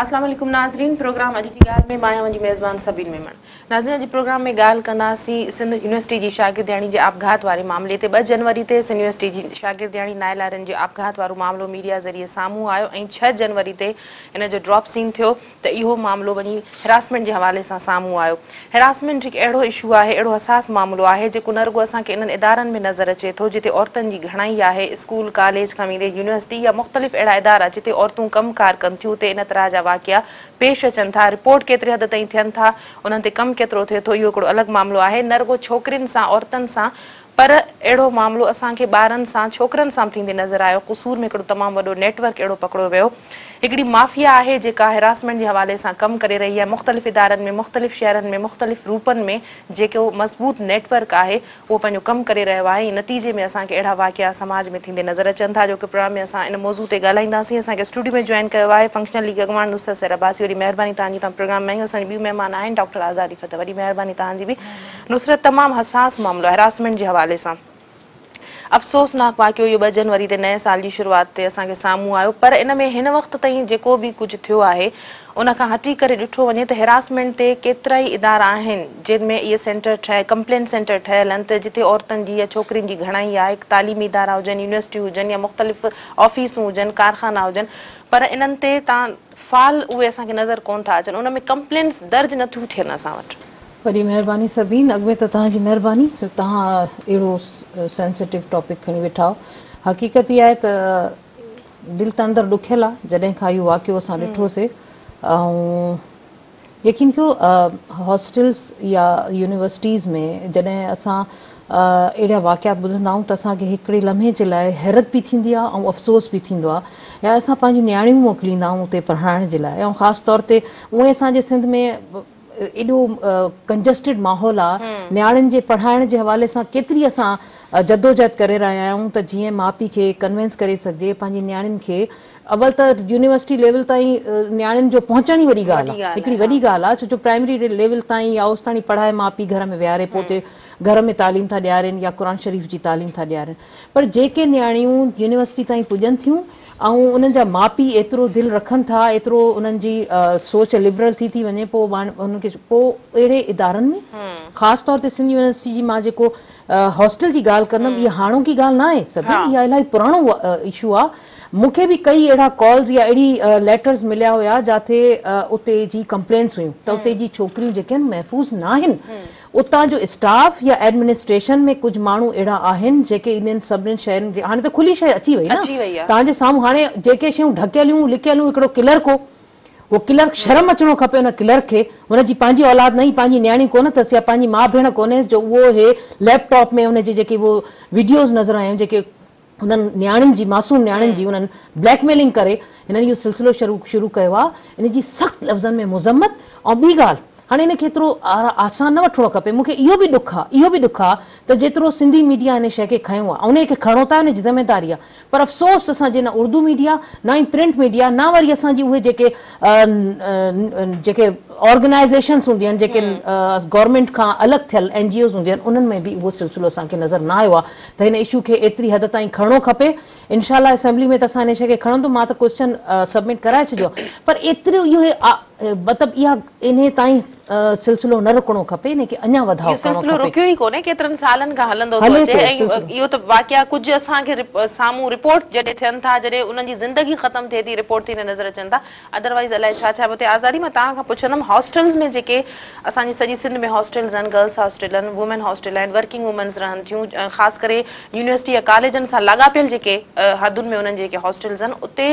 اسلام عليڪم ناظرين پروگرام اڄ جي ڳالهه ۾ مان آهيان اوهان جي ميزبان سبين ميمڻ ناظرين اڄ پروگرام ۾ ڳالهه ڪنداسين سنڌ يونيورسٽي جي شاگردياڻي جي آپگهات واري معاملي تي 2 جنوري تي سنڌ يونيورسٽي جي شاگردياڻي نائلا رند جي آپگهات وارو معاملو ميڊيا ذريعي سامهون آيو ۽ 6 جنوري تي ان جو ڊراپ سين ٿيو ته اهو معاملو وڃي هراسمينٽ جي حوالي سان سامهون آيو. هراسمينٽ هڪ اهڙو اشو آهي، اهڙو حساس معاملو آهي، جيڪو نه رڳو اسان کي انهن ادارن ۾ نظر اچي ٿو، جتي عورتن جي گهڻائي آهي، اسڪول، ڪاليج کان ويندي يونيورسٽي يا مختلف اهڙا ادارا جتي عورتون ڪم ڪار ڪن ٿيون، اتي ان طرح جا واقعا پيش اچن ٿا، رپورٽ ڪيتري حد تائين ٿين ٿا، انهن تي ڪم ڪيترو ٿئي ٿو، اهو هڪڙو الڳ معاملو آهي، نه رڳو ڇوڪرين سان، عورتن سان پر اهڙو معاملو اسان کي ٻارن سان، ڇوڪرن سان به ٿيندي نظر آيو. قصور ۾ هڪڙو تمام وڏو نيٽ ورڪ اهڙو پڪڙيو ويو. هڪڙي مافيا آهي جيڪا هراسمينٽ جي حوالي سان ڪم ڪري رهي آهي. مختلف ادارن ۾، مختلف شهرن ۾، مختلف روپن ۾ جيڪو مضبوط نيٽ ورڪ آهي اهو پنهنجو ڪم ڪري رهيو آهي ۽ نتيجي ۾ اسان کي اهڙا واقعا سماج ۾ ٿيندي نظر اچن ٿا. اڄوڪي پروگرام ۾ اسان ان موضوع تي ڳالهائينداسين. اسان کي اسٽوڊيو ۾ جوائن ڪيو آهي فنڪشنل ليگ اڳواڻ نصرت سحر عباسي. وڏي مهرباني توهان جي توهان پروگرام ۾ آيون. اسان جون ٻيون مهمان آهن ڊاڪٽر آزادي فتح. وڏي مهرباني توهان جي به. نصرت تمام حساس معاملو آهي هراسمينٽ جي حوالي سان افسوسناڪ واقعو اهو 2 جنوري تي نئين سال جي شروعات تي اسان کي سامهون آيو پر ان ۾ هن وقت تائين جيڪو به ڪجهه ٿيو آهي ان کان هٽي ڪري ڏٺو وڃي ته هراسمينٽ تي ڪيترائي ادارا آهن جن ۾ اهي سينٽر ٺهيل ڪمپلينٽ سينٽر ٺهيل آهن ته جتي عورتن جي يا ڇوڪرين جي گهڻائي آهي تعليمي ادارا هجن يونيورسٽيون هجن يا مختلف آفيسون هجن ڪارخانا هجن پر انهن تي تان فعال اهي اسان کي نظر ڪون ٿا اچن ان ۾ ڪمپلينٽس درج نٿيون ٿين اسان وٽ. وڏي مهرباني سبين اڳ ۾ ته توهان جي مهرباني جو توهان اهڙو سينسيٽو ٽاپڪ کڻي ويٺا آهيو حقيقت اها آهي ته دل ته اندر ڏکيل آهي جڏهن کان اهو واقعو اسان ڏٺوسي ۽ يقين ڪيو هاسٽلس يا يونيورسٽيز ۾ جڏهن اسان اهڙا واقعات ٻڌندا آهيون ته اسان کي هڪڙي لمحي جي لاء حيرت به ٿيندي آهي ۽ افسوس به ٿيندو آهي يا اسان پنهنجون نياڻيون موڪليندا آهيون اتي پڙهائڻ جي لاء ۽ خاص طور تي اونئي اسان جي سنڌ ۾ ايڏو ڪنجسٽيڊ ماحول آ نياڻين جي پڙهائڻ جي حوالي سان ڪيتري اسان جدوجهد ڪري رهيا آهيون ته جيئن ماء پيء کي ڪنوينس ڪري سگهجي پنهنجي نياڻين کي اول ته يونيورسٽي ليول تائين نياڻين جو پهچڻ ئي وڏي ڳالهه آ هڪڙي وڏي ڳالهه آ ڇو جو پرائمري ليول تائين يا اوستاڻي پڙهائي ماء پيء گهر ۾ ويهاري پوء اتي گهر ۾ تعليم ٿا ڏيارين يا قرآن شريف جي تعليم ٿا ڏيارين پر جيڪي نياڻيون يونيورسٽي تائين پڄن ٿيون ۽ انهن جا ماء پيء ايترو دل رکن ٿا ايترو انهن جي سوچ لبرل ٿي ٿي وڃي پوء انهن کي پوء اهڙي ادارن ۾ خاص طور تي سنڌ يونيورسٽي جي مان جيڪو هاسٽل جي ڳالهه ڪندم اها هاڻوڪي ڳالهه نه آهي سبين اها الاهي پراڻو اشو آهي مون کي به ڪئي اهڙا ڪالز يا اهڙي ليٽرز مليا هيا جاٿي اتي جي ڪمپلينس هيون ته اتي جي ڇوڪريون جيڪي آهن محفوظ ناهن اتان جو اسٽاف يا ايڊمنسٽريشن ۾ ڪجهه ماڻهو اهڙا آهن جيڪي انهن سڀني شين جي هاڻي ته کلي شيء اچي وئي نه توهان جي سامهون هاڻي جيڪي شيون ڍڪيل هيون لڪيل هيون هڪڙو ڪلرڪ هو اهو ڪلرڪ شرم اچڻو کپي ان ڪلرڪ کي هن جي پنهنجي اولاد نه هئي پنهنجي نياڻي ڪونه اٿس يا پنهنجي ماء ڀيڻ ڪونهيس جو اهو هي ليپ ٽاپ ۾ ان جي جيڪي اهو وڊيوز نظر آيون جيڪي انهن نياڻين جي معصوم نياڻين جي انهن بليڪ ميلنگ ڪري هنن اهو سلسلو شروع شروع ڪيو آهي ان جي سخت لفظن ۾ مذمت ۽ ٻي ڳالهه هاڻي ان کي ايترو آسان نه وٺڻو کپي مون کي اهو به ڏک آهي اهو به ڏک آهي ته جيترو سنڌي ميڊيا ان شيء کي کنيو آهي انهي کي کڻڻو ته آهي ان جي ذميداري آهي پر افسوس اسان جي نه اردو ميڊيا نه ئي پرنٽ ميڊيا نه وري اسان جي اهي جيڪي جيڪي آرگنائيزيشنس هونديون آهن جيڪي گورنمينٽ کان الڳ ٿيل اين جي اوز هونديون آهن انهن ۾ به اهو سلسلو اسان کي نظر نه آيو آهي ته هن اشو کي ايتري حد تائين کڻڻو کپي. انشاء الله اسيمبلي ۾ ته اسان هن شيء کي کڻندو مان ته ڪوئسچن سبمٽ ڪرائي ڇڏيو آهي پر ايترو اهو مطلب اها انهي تائين سلسلو نه رڪڻو کپي انهي کي اڃا وڌاء اهو ڪرڻو سلسلو کپي. رڪيو ئي ڪونهي ڪيترن سالن کان هلندو ٿو هلي اچي ٿو ۽ سلسلو. اهو ته واقعا ڪجهه اسان کي سامهون رپورٽ جڏهن ٿين ٿا جڏهن انهن جي زندگي ختم ٿئي ٿي رپورٽ ٿيندي نظر اچن ٿا ادروائيز الائي ڇا ڇا به اتي آزادي مان توهان کان پڇندم هاسٽلز ۾ جيڪي اسان جي سڄي سنڌ ۾ هاسٽلز آهن گرلس هاسٽل آهن وومين هاسٽل آهن ورڪنگ وومينز رهن ٿيون خاص ڪري يونيورسٽي يا ڪاليجن سان لاڳاپيل جيڪي حدن ۾ انهن جي جيڪي هاسٽلز آهن اتي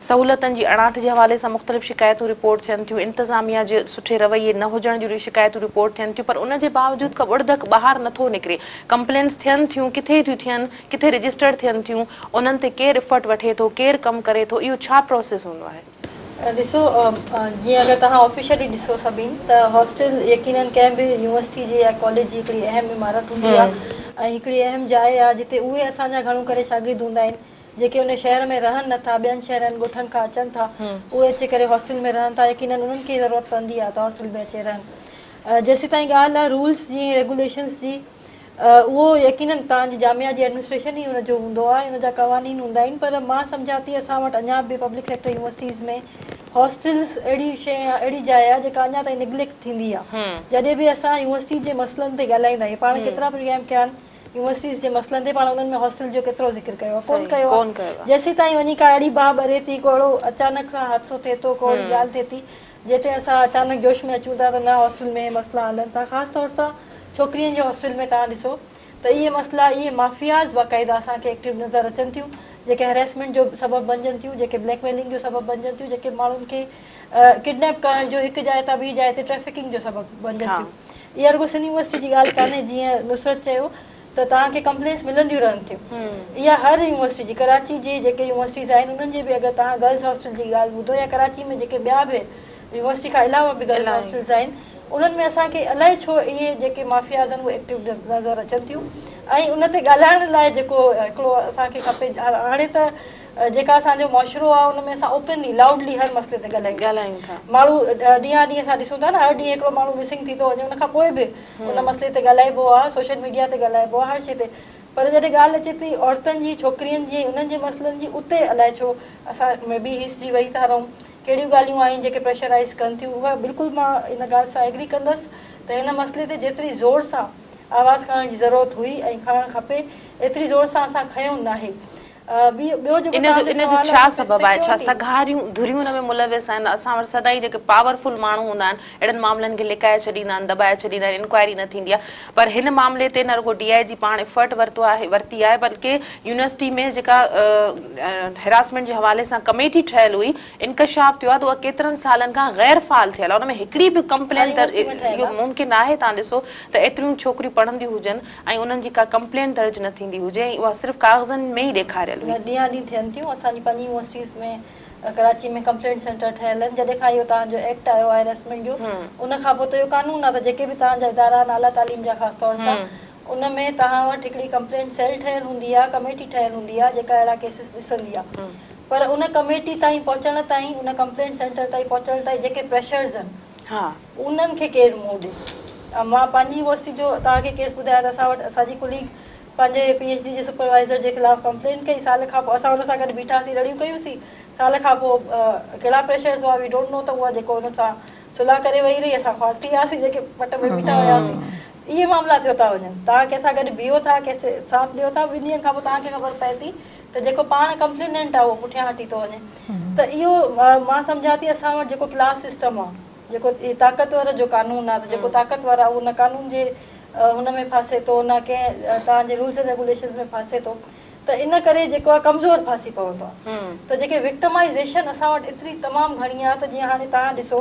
سهولتن جي اڻاٺ جي حوالي سان مختلف شڪايتون رپورٽ ٿين ٿيون انتظاميا جي سٺي رويي نه هجڻ جون شڪايتون رپورٽ ٿين ٿيون پر ان جي باوجود ڪا ٻڙڌڪ ٻاهر نٿو نڪري ڪمپلينٽس ٿين ٿيون ڪٿي ٿيون ٿين ڪٿي رجسٽرڊ ٿين ٿيون انهن تي ڪير افرٽ وٺي ٿو ڪير ڪم ڪري ٿو اهو ڇا پروسيس هوندو آهي؟ ڏسو جيئن اگر توهان آفيشلي ڏسو سبين ته هاسٽل يقينن ڪنهن به يونيورسٽي جي يا ڪاليج جي هڪڙي اهم عمارت هوندي آهي ۽ هڪڙي اهم جاء آهي جتي اهي اسان جا گهڻو ڪري شاگرد هوندا آهن جيڪي ان شهر ۾ رهن نه ٿا ٻين شهرن ڳوٺن کان اچن ٿا اهي اچي ڪري هاسٽل ۾ رهن ٿا يقينن انهن کي ضرورت پوندي آهي ته هاسٽل ۾ اچي رهن جيسيتائين ڳالهه آهي رولس جي ۽ ريگوليشنس جي اهو يقينن توهان جي جامعه جي ايڊمنسٽريشن ئي ان جو هوندو آهي ان جا قوانين هوندا آهن پر مان سمجهان ٿي اسان وٽ اڃا به پبلڪ سيڪٽر يونيورسٽيز ۾ هاسٽلز اهڙي شيء آهي اهڙي جاء آهي جيڪا اڃا تائين نگليڪٽ ٿيندي آهي. جڏهن به اسان يونيورسٽي جي مسئلن تي ڳالهائيندا آهيون پاڻ ڪيترا پروگرام ڪيا آهن يونيورسٽيز جي مسئلن تي پاڻ انهن ۾ هاسٽل جو ڪيترو ذڪر ڪيو آهي ڪونه ڪيو آهي. جيسين تائين وڃي ڪا اهڙي باهه ٻري ٿي ڪو اهڙو اچانڪ سان حادثو ٿئي ٿو ڪو اهڙي ڳالهه ٿئي ٿي جنهن تي اسان اچانڪ جوش ۾ اچون ٿا ته نه هاسٽل ۾ اهي مسئلا هلن ٿا خاص طور سان ڇوڪرين جي هاسٽل ۾ توهان ڏسو ته اهي مسئلا اهي مافياز باقاعده اسان کي ايڪٽو نظر اچن ٿيون جيڪي هريسمينٽ جو سبب بنجن ٿيون جيڪي بليڪ ميلنگ جو سبب بنجن ٿيون جيڪي ماڻهن کي ڪڊنيپ ڪرڻ جو هڪ جاء تان ٻي جاء تي ٽريفڪنگ جو سبب بنجن ٿيون اها رڳو سنڌ يونيورسٽي جي ڳالهه ڪانهي جيئن نصرت چيو ته توهان کي ڪمپلينس ملنديون رهن ٿيون اها هر يونيورسٽي جي ڪراچي جي جيڪي يونيورسٽيز آهن انهن جي به اگر توهان گرلز هاسٽل جي ڳالهه ٻڌو يا ڪراچي ۾ جيڪي ٻيا به يونيورسٽي کان علاوه به گرلز هاسٽلز آهن انهن ۾ اسان کي الائي ڇو اهي جيڪي مافياز آهن اهي ايڪٽو نظر اچن ٿيون ۽ ان تي ڳالهائڻ لاء جيڪو هڪڙو اسان کي کپي هاڻي ته جيڪا اسان جو معاشرو آهي ان ۾ اسان اوپنلي لاؤڊلي هر مسئلي تي ڳالهايون ٿا ماڻهو ڏينهان ڏينهن اسان ڏسون ٿا نه هر ڏينهن هڪڙو ماڻهو مسنگ ٿي ٿو وڃي ان کان پوء به ان مسئلي تي ڳالهائبو آهي سوشل ميڊيا تي ڳالهائبو آهي هر شي تي پر جڏهن ڳالهه اچي ٿي عورتن جي ڇوڪرين جي انهن جي مسئلن جي اتي الائي ڇو اسان مي بي هيسجي ويهي ٿا رهون ڪهڙيون ڳالهيون آهن جيڪي پريشرائيز ڪن ٿيون اها بلڪل مان ان ڳالهه سان ايگري ڪندس ته هن مسئلي تي جيتري زور سان آواز کڻڻ جي ضرورت هئي ۽ کڻڻ کپي ايتري زور سان اسان کنيو ناهي. ٻيو جيڪو ان جو توهان جو ان جو سوال ڇا آهي ته سبب آهي ڇا سيڪيورٽي. سگهاريون ڌريون ان ۾ ملوث آهن اسان وٽ سدائين جيڪي پاورفل ماڻهو هوندا آهن اهڙن معاملن کي لڪائي ڇڏيندا آهن دٻائي ڇڏيندا آهن انڪوائري نه ٿيندي آهي پر هن معاملي تي نه رڳو ڊي I جي پاڻ افرٽ ورتو آهي ورتي آهي بلڪه يونيورسٽي ۾ جيڪا هراسمينٽ جي حوالي سان ڪميٽي ٺهيل هئي انڪشاف ٿيو آهي ته اها ڪيترن سالن کان غير فعال ٿيل آهي ان ۾ هڪڙي به ڪمپلين درج اهو ممڪن ناهي توهان ڏسو ته ايتريون ڇوڪريون پڙهنديون هجن ۽ انهن جي ڪا ڪمپلين درج نه ٿيندي هجي ۽ اها صرف ڪاغذن ۾ ئي ڏيکاريل هئي. ڏينهان ڏينهن ٿين ٿيون اسان جي پنهنجي يونيورسٽيز ۾ ڪراچي ۾ ڪمپلينٽ سينٽر ٺهيل آهن جڏهن کان اهو توهان جو ايڪٽ آيو آهي هراسمينٽ جو ان کان پوء ته اهو قانون آهي ته جيڪي به توهان جا ادارا آهن اعليٰ تعليم جا خاص طور سان ان ۾ توهان وٽ هڪڙي ڪمپلينٽ سيل ٺهيل هوندي آهي ڪميٽي ٺهيل هوندي آهي جيڪا اهڙا ڪيسز ڏسندي آهي پر ان ڪميٽي تائين پهچڻ تائين ان ڪمپلينٽ سينٽر تائين پهچڻ تائين جيڪي پريشرز آهن انهن کي ڪير منهن ڏي. مان پنهنجي يونيورسٽي جو توهان کي ڪيس ٻڌايان ته اسان وٽ اسان جي ڪليگ پنهنجي پي ايڇ ڊي جي سپروائيزر جي خلاف ڪمپلينٽ ڪئي سال کان پوء اسان ان سان گڏ بيٺاسين رڙيون ڪيونسين سال کان پوء ڪهڙا پريشرز هئا we don't نو ته اها جيڪو ان سان صلح ڪري ويهي رهي اسان خوار ٿي وياسين جيڪي پٽ ۾ بيٺا هياسين اهي معاملا ٿيو ٿا وڃن توهان ڪنهن سان گڏ بيهو ٿا ڪنهن سي ساٿ ڏيو ٿا ٻن ڏينهن کان پوء توهان کي خبر پئي ٿي ته جيڪو پاڻ ڪمپليننٽ آهي اهو پٺيان هٽي ٿو وڃي ته اهو مان سمجهان ٿي اسان وٽ جيڪو ڪلاس سسٽم آهي جيڪو طاقتور جو قانون آهي ته جيڪو طاقتور آهي اهو نه قانون جي هن ۾ ڦاسي ٿو نه ڪنهن توهان جي رولز اينڊ ريگوليشنز ۾ ڦاسي ٿو ته ان ڪري جيڪو آهي ڪمزور ڦاسي پوندو آهي ته جيڪي وڪٽمائيزيشن اسان وٽ ايتري تمام گهڻي آهي ته جيئن هاڻي توهان ڏسو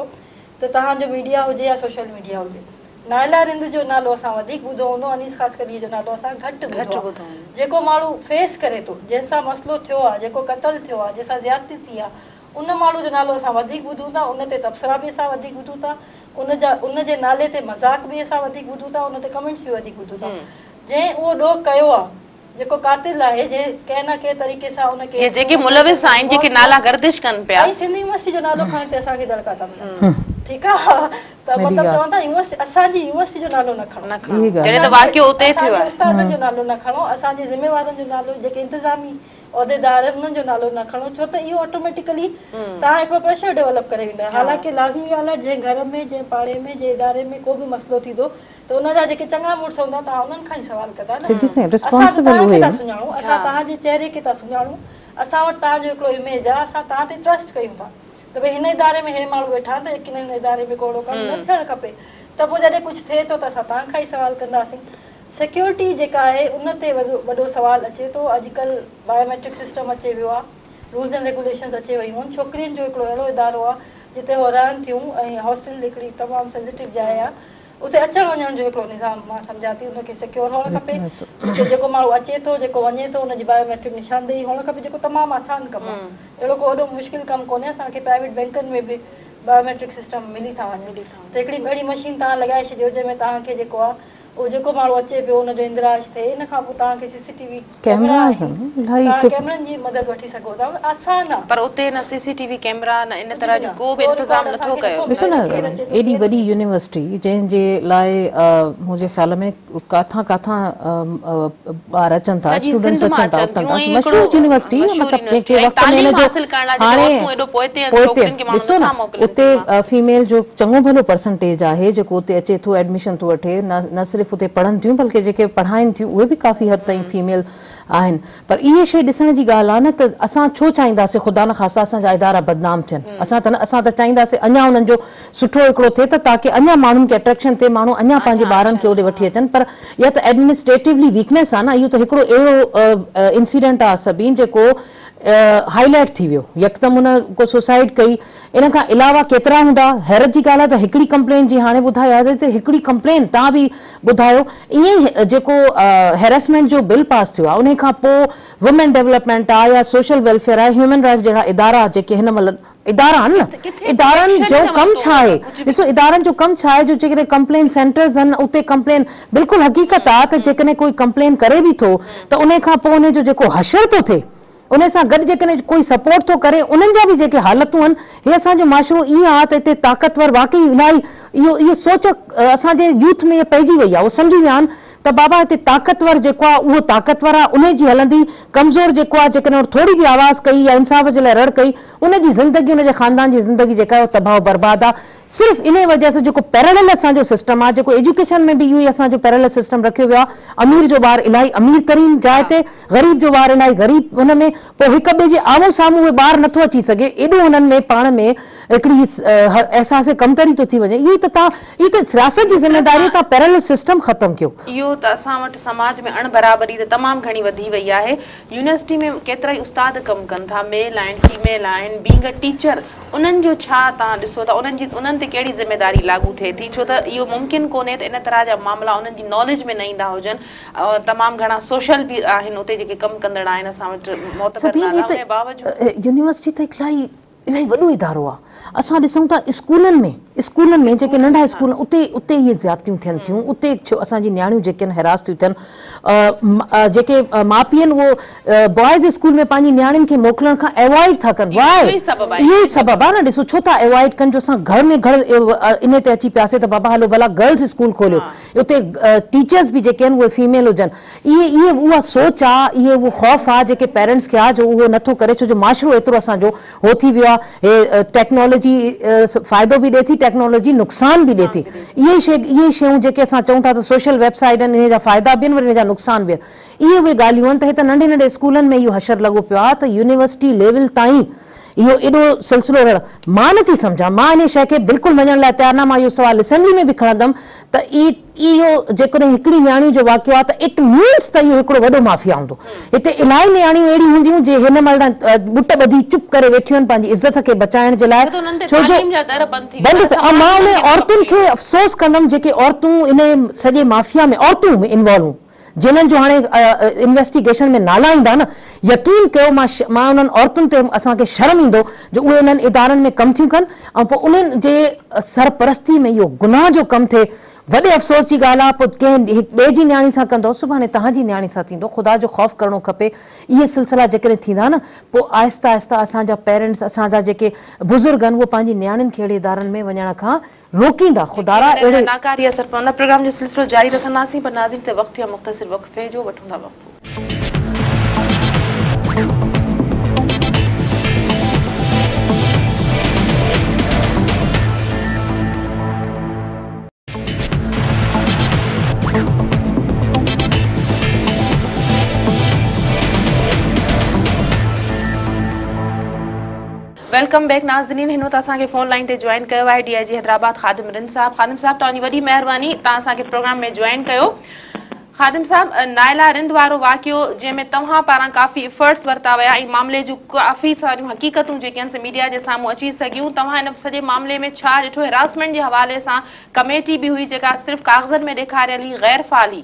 ته توهان جو ميڊيا هجي يا سوشل ميڊيا هجي نائلا رند جو نالو اسان وڌيڪ ٻڌو هوندو انيس خاصخيلي جو نالو اسان گهٽ ٻڌو آهي. جيڪو ماڻهو فيس ڪري ٿو، جنهن سان مسئلو ٿيو آهي، جيڪو قتل ٿيو آهي، جنهن سان زيادتي ٿي آهي، ان ماڻهو جو نالو اسان وڌيڪ ٻڌون ٿا، ان تي تبصرا به اسان وڌيڪ ٻڌون ٿا، ان جا ان جي نالي تي مذاق به اسان وڌيڪ ٻڌون ٿا، ان تي ڪمينٽس به وڌيڪ ٻڌون ٿا. جنهن اهو ڏوهه ڪيو آهي، جيڪو قاتل آهي جنهن ڪنهن نه ڪنهن طريقي سان ان ڪيس ۾ جيڪي ملوث آهن جيڪي نالا گردش ڪن پيا. ۽ سنڌ يونيورسٽي جو نالو کڻڻ تي اسان کي دڙڪا ٿا ملن ٺيڪ آ ته مطلب چون ٿا يونيورسٽي اسان جي يونيورسٽي جو نالو نه کڻو جڏهن ته واقعو اتي ٿيو آهي. اسان جي استادن جو نالو نه کڻو اسان جي ذميوارن جو نالو جيڪي انتظامي عهديدار آهن انهن جو نالو نه کڻو ڇو ته اهو آٽوميٽيڪلي توهان هڪڙو پريشر ڊيولپ ڪري ويندا آهيو حالانڪه لازمي ڳالهه آهي جنهن گهر ۾ جنهن پاڙي ۾ جنهن اداري ۾ ڪو به مسئلو ٿيندو ته ان جا جيڪي چڱا مڙس هوندا توهان انهن کان ئي سوال ڪندا نه. اسان ته توهان کي ٿا سڃاڻون، اسان توهان جي چهري کي ٿا سڃاڻون، اسان وٽ توهان جو هڪڙو اميج آهي، اسان توهان تي ٽرسٽ ڪيون ٿا ته ڀئي هن اداري ۾ هي ماڻهو ويٺا آهن ته يقينن هن اداري ۾ ڪو اهڙو ڪم نه ٿيڻ کپي ته پوء جڏهن ڪجهه ٿئي ٿو ته اسان توهان کان ئي سوال ڪنداسين. سيڪيورٽي جيڪا آهي ان تي وڏو سوال اچي ٿو، اڄڪلهه بايوميٽرڪ سسٽم اچي ويو آهي، رولز اينڊ ريگوليشنز اچي ويون آهن، ڇوڪرين جو هڪڙو اهڙو ادارو آهي جتي هو رهن ٿيون ۽ هاسٽل هڪڙي تمام سينسيٽو جاء آهي، اتي اچڻ وڃڻ جو هڪڙو نظام مان سمجهان ٿي ان کي سيڪيور هئڻ کپي اتي جيڪو ماڻهو اچي ٿو جيڪو وڃي ٿو ان جي بايوميٽرڪ نشاندهي هئڻ کپي جيڪو تمام آسان ڪم آهي اهڙو ڪو وڏو مشڪل ڪم ڪونهي اسان کي پرائيويٽ بينڪن ۾ به بايوميٽرڪ سسٽم ملي ٿا وڃن ته هڪڙي اهڙي مشين توهان لڳائي ڇڏيو جنهن ۾ توهان کي جيڪو آهي اهو جيڪو ماڻهو اچي پيو ان جو اندراج ٿئي ان کان پوء توهان کي سي سي ٽي وي ڪيمرا آهن توهان ڪيمرن جي مدد وٺي سگهو ٿا آسان آهي. پر اتي نه سي سي ٽي وي ڪيمرا نه ان طرح جو ڪو به انتظام نه ٿو ڪيو. ڏسو نه ايڏي وڏي يونيورسٽي جنهن جي لاء منهنجي خيال ۾ ڪاٿان ڪاٿان ٻار اچن ٿا اسٽوڊنٽس اچن ٿا اتان کان مشهور يونيورسٽي مطلب جنهن کي وقت ۾ ان جو هاڻي پوئتي ڏسو نه اتي فيميل جو چڱو ڀلو پرسنٽيج آهي جيڪو اتي اچي ٿو ايڊميشن ٿو وٺي نه صرف اتي پڙهن ٿيون بلڪه جيڪي پڙهائين ٿيون اهي به ڪافي حد تائين فيميل آهن پر اهي شيء ڏسڻ جي ڳالهه آهي نه ته اسان ڇو چاهينداسين خدا نخواسته اسان جا ادارا بدنام ٿين اسان ته نه اسان ته چاهينداسين اڃا انهن جو سٺو هڪڙو ٿئي ته تاڪه اڃا ماڻهن کي اٽريڪشن ٿئي ماڻهو اڃا پنهنجي ٻارن کي اوڏي وٺي اچن پر اها ته ايڊمنسٽريٽولي ويڪنيس آهي نه اهو ته هڪڙو اهڙو انسيڊنٽ آهي سبين جيڪو هائي لائيٽ ٿي ويو يڪدم ان ڪو سوسائيڊ ڪئي ان کان علاوه ڪيترا هوندا حيرت جي ڳالهه آهي ته هڪڙي ڪمپلين جي هاڻي ٻڌايو آهي ته هڪڙي ڪمپلين توهان به ٻڌايو ائين ئي جيڪو هيراسمينٽ جو بل پاس ٿيو آهي انهي کان پوء وومين ڊولپمينٽ آهي يا سوشل ويلفيئر آهي هيومن رائيٽس جهڙا ادارا جيڪي هن مهل ادارا آهن نه ادارن جو ڪم ڇا آهي ڏسو ادارن جو ڪم ڇا آهي جو جيڪڏهن ڪمپلين سينٽرز آهن اتي ڪمپلين بلڪل حقيقت آهي ته جيڪڏهن ڪوئي ڪمپلين ڪري به ٿو ته انهي کان پوء انهي جو جيڪو حشر ٿو ٿئي انهي سان گڏ جيڪڏهن ڪوئي سپورٽ ٿو ڪري انهن جا به جيڪي حالتون آهن هي اسان جو معاشرو ائين آهي ته هتي طاقتور واقعي الاهي اهو اهو سوچ اسان جي يوٿ ۾ پئجي وئي آهي اهو سمجهي ويا آهن ته بابا هتي طاقتور جيڪو آهي اهو طاقتور آهي انهي جي هلندي، ڪمزور جيڪو آهي جيڪڏهن ان ٿوري به آواز ڪئي يا انصاف جي لاء رڙ ڪئي ان جي زندگي ان جي خاندان جي زندگي جيڪا آهي اها تباهه و برباد آهي صرف انهي وجه سان جيڪو پيرلل اسان جو سسٽم آهي جيڪو ايجوڪيشن ۾ به اهو ئي اسان جو پيرلل سسٽم رکيو ويو آهي امير جو ٻار الاهي امير ترين جاء تي غريب جو ٻار الاهي غريب ان ۾ پوء هڪ ٻئي جي آمهون سامهون اهي ٻار نٿو اچي سگهي ايڏو هنن ۾ پاڻ ۾ هڪڙي احساس ڪمتري ٿو ٿي وڃي اهو ئي ته توهان اهو ته سياست جي ذميداري آهي توهان پيرلل سسٽم ختم ڪيو. اهو ته اسان وٽ سماج ۾ اڻ برابري ته تمام گهڻي وڌي وئي آهي. يونيورسٽي ۾ ڪيترائي استاد ڪم ڪن ٿا ميل آهن فيميل آهن بينگ ا ٽيچر انهن جو ڇا توهان ڏسو ٿا انهن جي انهن تي ڪهڙي ذميداري لاڳو ٿئي ٿي ڇو ته اهو ممڪن ڪونهي ته ان طرح جا معاملا انهن جي ناليج ۾ نه ايندا هجن تمام گهڻا سوشل به آهن اتي جيڪي ڪم ڪندڙ آهن اسان وٽ معتبر سبين نالا هي ان جي باوجود. ته يونيورسٽي ته الاهي الاهي وڏو ادارو آ اسان ڏسون ٿا اسڪولن ۾ اسڪولن ۾ جيڪي ننڍا اسڪول اتي اتي اهي زيادتيون ٿين ٿيون اتي ڇو اسان جي نياڻيون جيڪي آهن هراس ٿيون ٿين جيڪي ماء پيء آهن اهو بوائز اسڪول ۾ پنهنجي نياڻين کي موڪلڻ کان ايوائڊ ٿا ڪن واء اهو ئي سبب آهي اهو ئي سبب آ نه ڏسو ڇو ٿا ايوائڊ ڪن جو اسان گهر ۾ گهر انهي تي اچي پياسي ته بابا هلو ڀلا گرلز اسڪول کوليو اتي ٽيچرز به جيڪي آهن اهي فيميل هجن اهي اهي اها سوچ آ اهي اهو خوف آ جيڪي پيرنٽس کي آ جو اهو نٿو ڪري ڇو جو معاشرو ايترو اسان جو هو ٿي ويو آ هي ٽيڪنالاجي فائدو به ڏي ٿي ٽيڪنالاجي نقصان به ڏي ٿي اهي شي اهي شيون جيڪي اسان چئون ٿا ته سوشل ويب سائيٽ آهن انهي جا فائدا به آهن وري انهي جا نقصان به آهن اهي اهي ڳالهيون آهن ته هت ننڍي ننڍي اسڪولن ۾ اهو حشر لڳو پيو آ ته يونيورسٽي ليول تائين اهو ايڏو سلسلو رهڻ مان نه ٿي سمجهان، مان انهي شيء کي بلڪل مڃڻ لاء تيار نه آهيان، مان اهو سوال اسيمبلي ۾ به کڻندم ته اهو جيڪڏهن هڪڙي نياڻي جو واقعو آهي ته it means ته اهو هڪڙو وڏو مافيا هوندو، هتي الاهي نياڻيون اهڙيون هونديون جي هن مهل تائين ٻٽ ٻڌي چپ ڪري ويٺيون آهن پنهنجي عزت کي بچائڻ جي لاء ڇو ته انهن تي ڇو جو تعليم جا در بند ٿي بند ويندا ٿي ۽ مان سماج انهي انهن کي نه عورتن کي پڪڙيندو. افسوس ڪندم جيڪي عورتون انهي سڄي مافيا ۾ عورتون انوالو جنھن جو ھاڻي انويسٽيگيشن ۾ نالا ايندا نه يقين ڪيو مان مان انھن عورتن تي اسان کي شرم ايندو جو اھي انھن ادارن ۾ ڪم ٿيون ڪن ۽ پوء انھن جي سرپرستي ۾ اھو گناھ جو ڪم ٿئي وڏي افسوس جي ڳالھ آ پوء ڪنھن ھڪ ٻئي جي نياڻي سان ڪندو سڀاڻي توھان جي نياڻي سان ٿيندو خدا جو خوف ڪرڻو کپي اھي سلسلا جيڪڏھن ٿيندا نه پوء آھستي آھستي اسان جا پيرنٽس اسان جا جيڪي بزرگ آھن اھي پنھنجي نياڻين کي اھڙي ادارن ۾ وڃڻ کان روڪيندا خدارا يقينن اهڙي. ناڪاري اثر پوندا. پروگرام جو سلسلو جاري رکنداسين پر ناظرين هتي وقت ٿيو آهي مختصر وقفي جو وٺون ٿا وقفو. Welcome back ناظرين هن وقت اسان کي فون لائين تي جوائن ڪيو آهي ڊي I جي حيدرآباد خادم رند صاحب خادم صاحب توهان جي وڏي مهرباني توهان اسان کي پروگرام ۾ جوائن ڪيو خادم صاحب نائلا رند وارو واقعو جنهن ۾ توهان پاران ڪافي افرٽس ورتا ويا ۽ معاملي جون ڪافي ساريون حقيقتون جيڪي آهن سي ميڊيا جي سامهون اچي سگهيون توهان ان سڄي معاملي ۾ ڇا ڏٺو هراسمينٽ جي حوالي سان ڪميٽي به هئي جيڪا صرف ڪاغذن ۾ ڏيکاريل هئي غير فعال هئي.